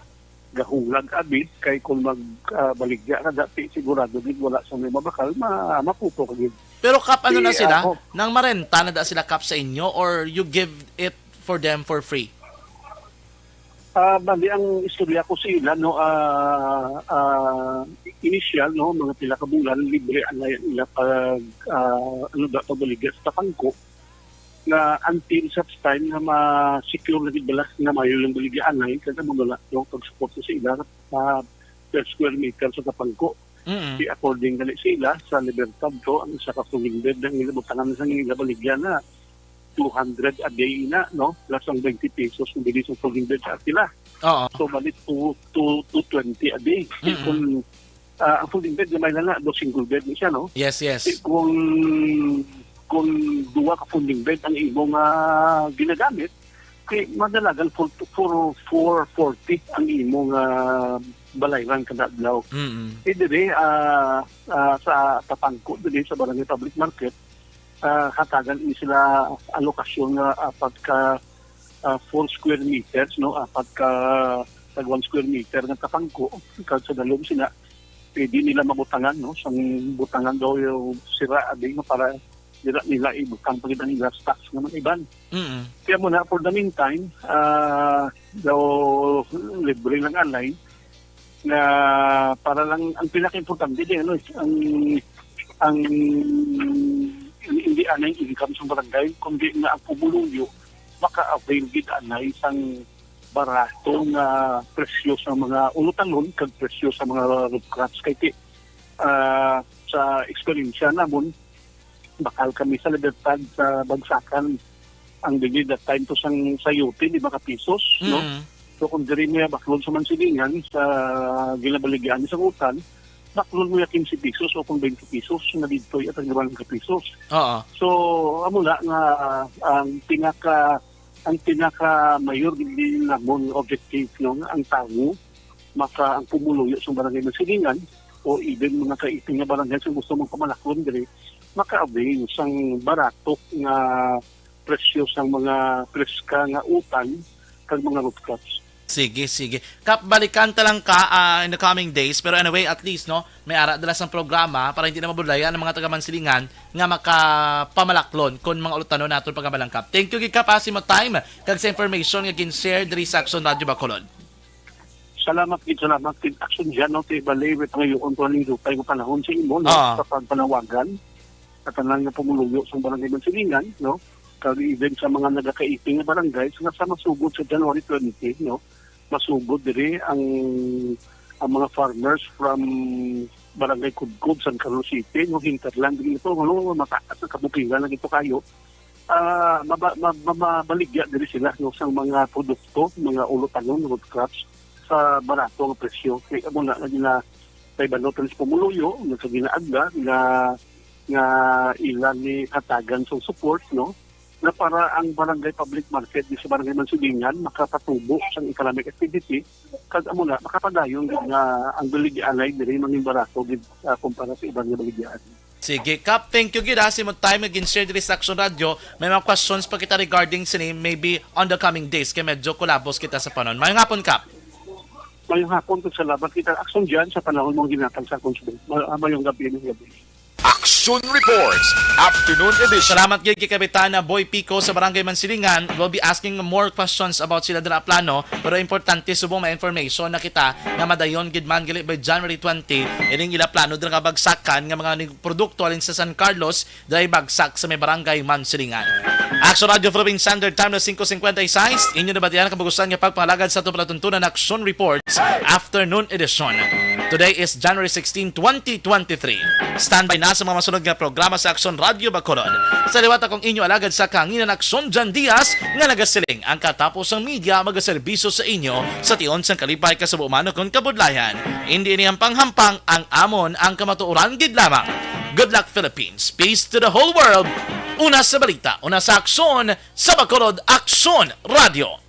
gahulag abi, kay kung mag, ah, baligya ka dati, sigurado gid wala sa may mabakal, ma-, maputo ka gid. Pero, Kap, ano na Si, sila? ako. Nang marenta na da sila, Kap, sa inyo, or you give it for them for free? Ah, bali, ang istorya ko sa ila, no, ah, ah, initial, no, mga pila ka bulan, libre ang ila pag, ah, ano, da, pagbaligya sa tapangko, nga until such time nga ma-secure na gid bala nga mayo yung baligya anay, kag amo na la, no, pag-support ko sa ila, ah, per square meter sa tapangko. Mm. Di according gali sa ila, sa Libertad to, ang isa ka folding bed, ang ila butangan sa ila baligya na two hundred a day na, no? Plus ang twenty pesos, kung dili sa folding bed sa sila. Oo. So, bali two, two, two twenty a day. Mm-mm. Kung, ah, ang folding bed, gamay lang na, do single bed ni siya, no? Yes, yes. Kung, kung duwa ka folding bed ang imo nga ginagamit, kay madalagan for, for four forty ang imo nga balayran kada adlaw. Mm-mm. Eh, diri, ah, ah, sa Tapangko, diri sa Barangay Public Market, ah, hatagan ni sila alokasyon nga apat ka, ah, four square meters, no? Apat ka tag one square meter nga tapangko, kag sa dalom sina, pwede nila mabutangan, no? Sang butangan daw yung sira, abi, no? Para dira nila ibutang pa gid ang ila stocks nga mga iban. Mm. Kaya mo na, for the meantime, ah, daw libre lang anay, nga para lang, ang pinaka-importante di, ano, ang, ang hindi anay income sa barangay, kundi nga ang pumuluyo maka-avail gid anay sang barato nga presyo sa mga ulutangon kag presyo sa mga root crops. Kay ti, ah, sa eksperyensya namon, bakal kami sa Libertad sa bagsakan. Ang dili that time to sang sayote, di ba, ka pesos, no? Mm. So, kung diri niya baklon sa Mansilingan, sa ginabaligyan sa utan, baklon mo ya quince pesos o kung twenty pesos, na dito at ang ka pesos. Oo. So, amo na nga ang pinaka, ang pinaka mayor din namon objective, no, nga ang tawo, maka ang pumuluyo sa barangay Mansilingan o even mga kaiping nga barangay sa gusto mong pamalaklon diri, maka-avail sang barato nga presyo sang mga preska nga utan kag mga root crops. Sige, sige. Kap, balikan ta lang ka, ah, in the coming days. Pero anyway, at least, no, may ara dala sang programa para hindi na mabudlayan ang mga taga Mansilingan nga makapamalaklon kon mga ulutanon naton pagamalangkap. Thank you gid, Kap, ha, sa imo time kag sa information nga gin-share diri sa Aksyon Radio Bacolod. Salamat gid, salamat gid, Aksyon, dyan, no, kay balay, may pangayoon ko ning dupay nga panahon sa imo, no, Ah. sa pagpanawagan sa tanan nga pumuluyo sa Barangay Mansilingan, no, kag even sa mga nagakaiping nga barangay nga sa masugod sa January twenty, no, masugod diri ang, ang mga farmers from Barangay Kudkod, San Carlos City, no, hinterland diri ito, no, mataas ang kabukingan na ito kayo. Ah, maba-, ma-, ma-, mabaligya diri sila, no, sang mga produkto, mga ulo-tanon, root crops, sa barato nga presyo. Kay amo na nga gina-, kay banot sa pumuluyo, nga sa ginaagda, nga, nga ila ni hatagan sa support, no, nga para ang barangay public market di sa barangay Mansilingan makapatubo sang economic activity, kag amo na, makapadayon gid nga ang baligya anay diri mangin barato gid, ah, kumpara sa iban nga baligyaan. Sige, Kap, thank you gid, ha, sa imong time nga gin-share diri sa Action Radio. May mga questions pa kita regarding sini, maybe on the coming days, kay medyo kulabos kita sa panon. Maayong hapon, Kap. Mayong hapon, kag salamat kita, Action, dyan sa panahon mong ginhatag sa akong subong. Ma- ah, mayong gabi, mayong gabi. Action Reports, Afternoon Edition. Salamat gid kay Kapitan na Boy Pico sa Barangay Mansilingan. We'll be asking more questions about sila dira plano, pero importante subong may information na kita nga madayon gid man gali by January twenty ining ila plano dira nga bagsakan nga mga ning- produkto halin sa San Carlos dira bagsak sa may Barangay Mansilingan. Action Radio Philippine Standard Time na singko cincuenta y seis. Inyo nabatian ang kabugusan nga pagpangalagad sa ato palatuntunan Action Reports Afternoon Edition. Today is January sixteen, twenty twenty-three. Standby na sa mga masunod nga programa sa Action Radio Bacolod. Sa liwat akong inyo alagad sa kanginan, Action Jan Diaz, nga nagasiling ang katapos sang media magaserbisyo sa inyo sa tion sang kalipay, kasabumanon kon kabudlayan. Indi ini hampang-hampang, ang amon ang kamatuoran gid lamang. Good luck, Philippines. Peace to the whole world. Una sa balita, una sa aksyon, sa Bacolod Aksyon Radio.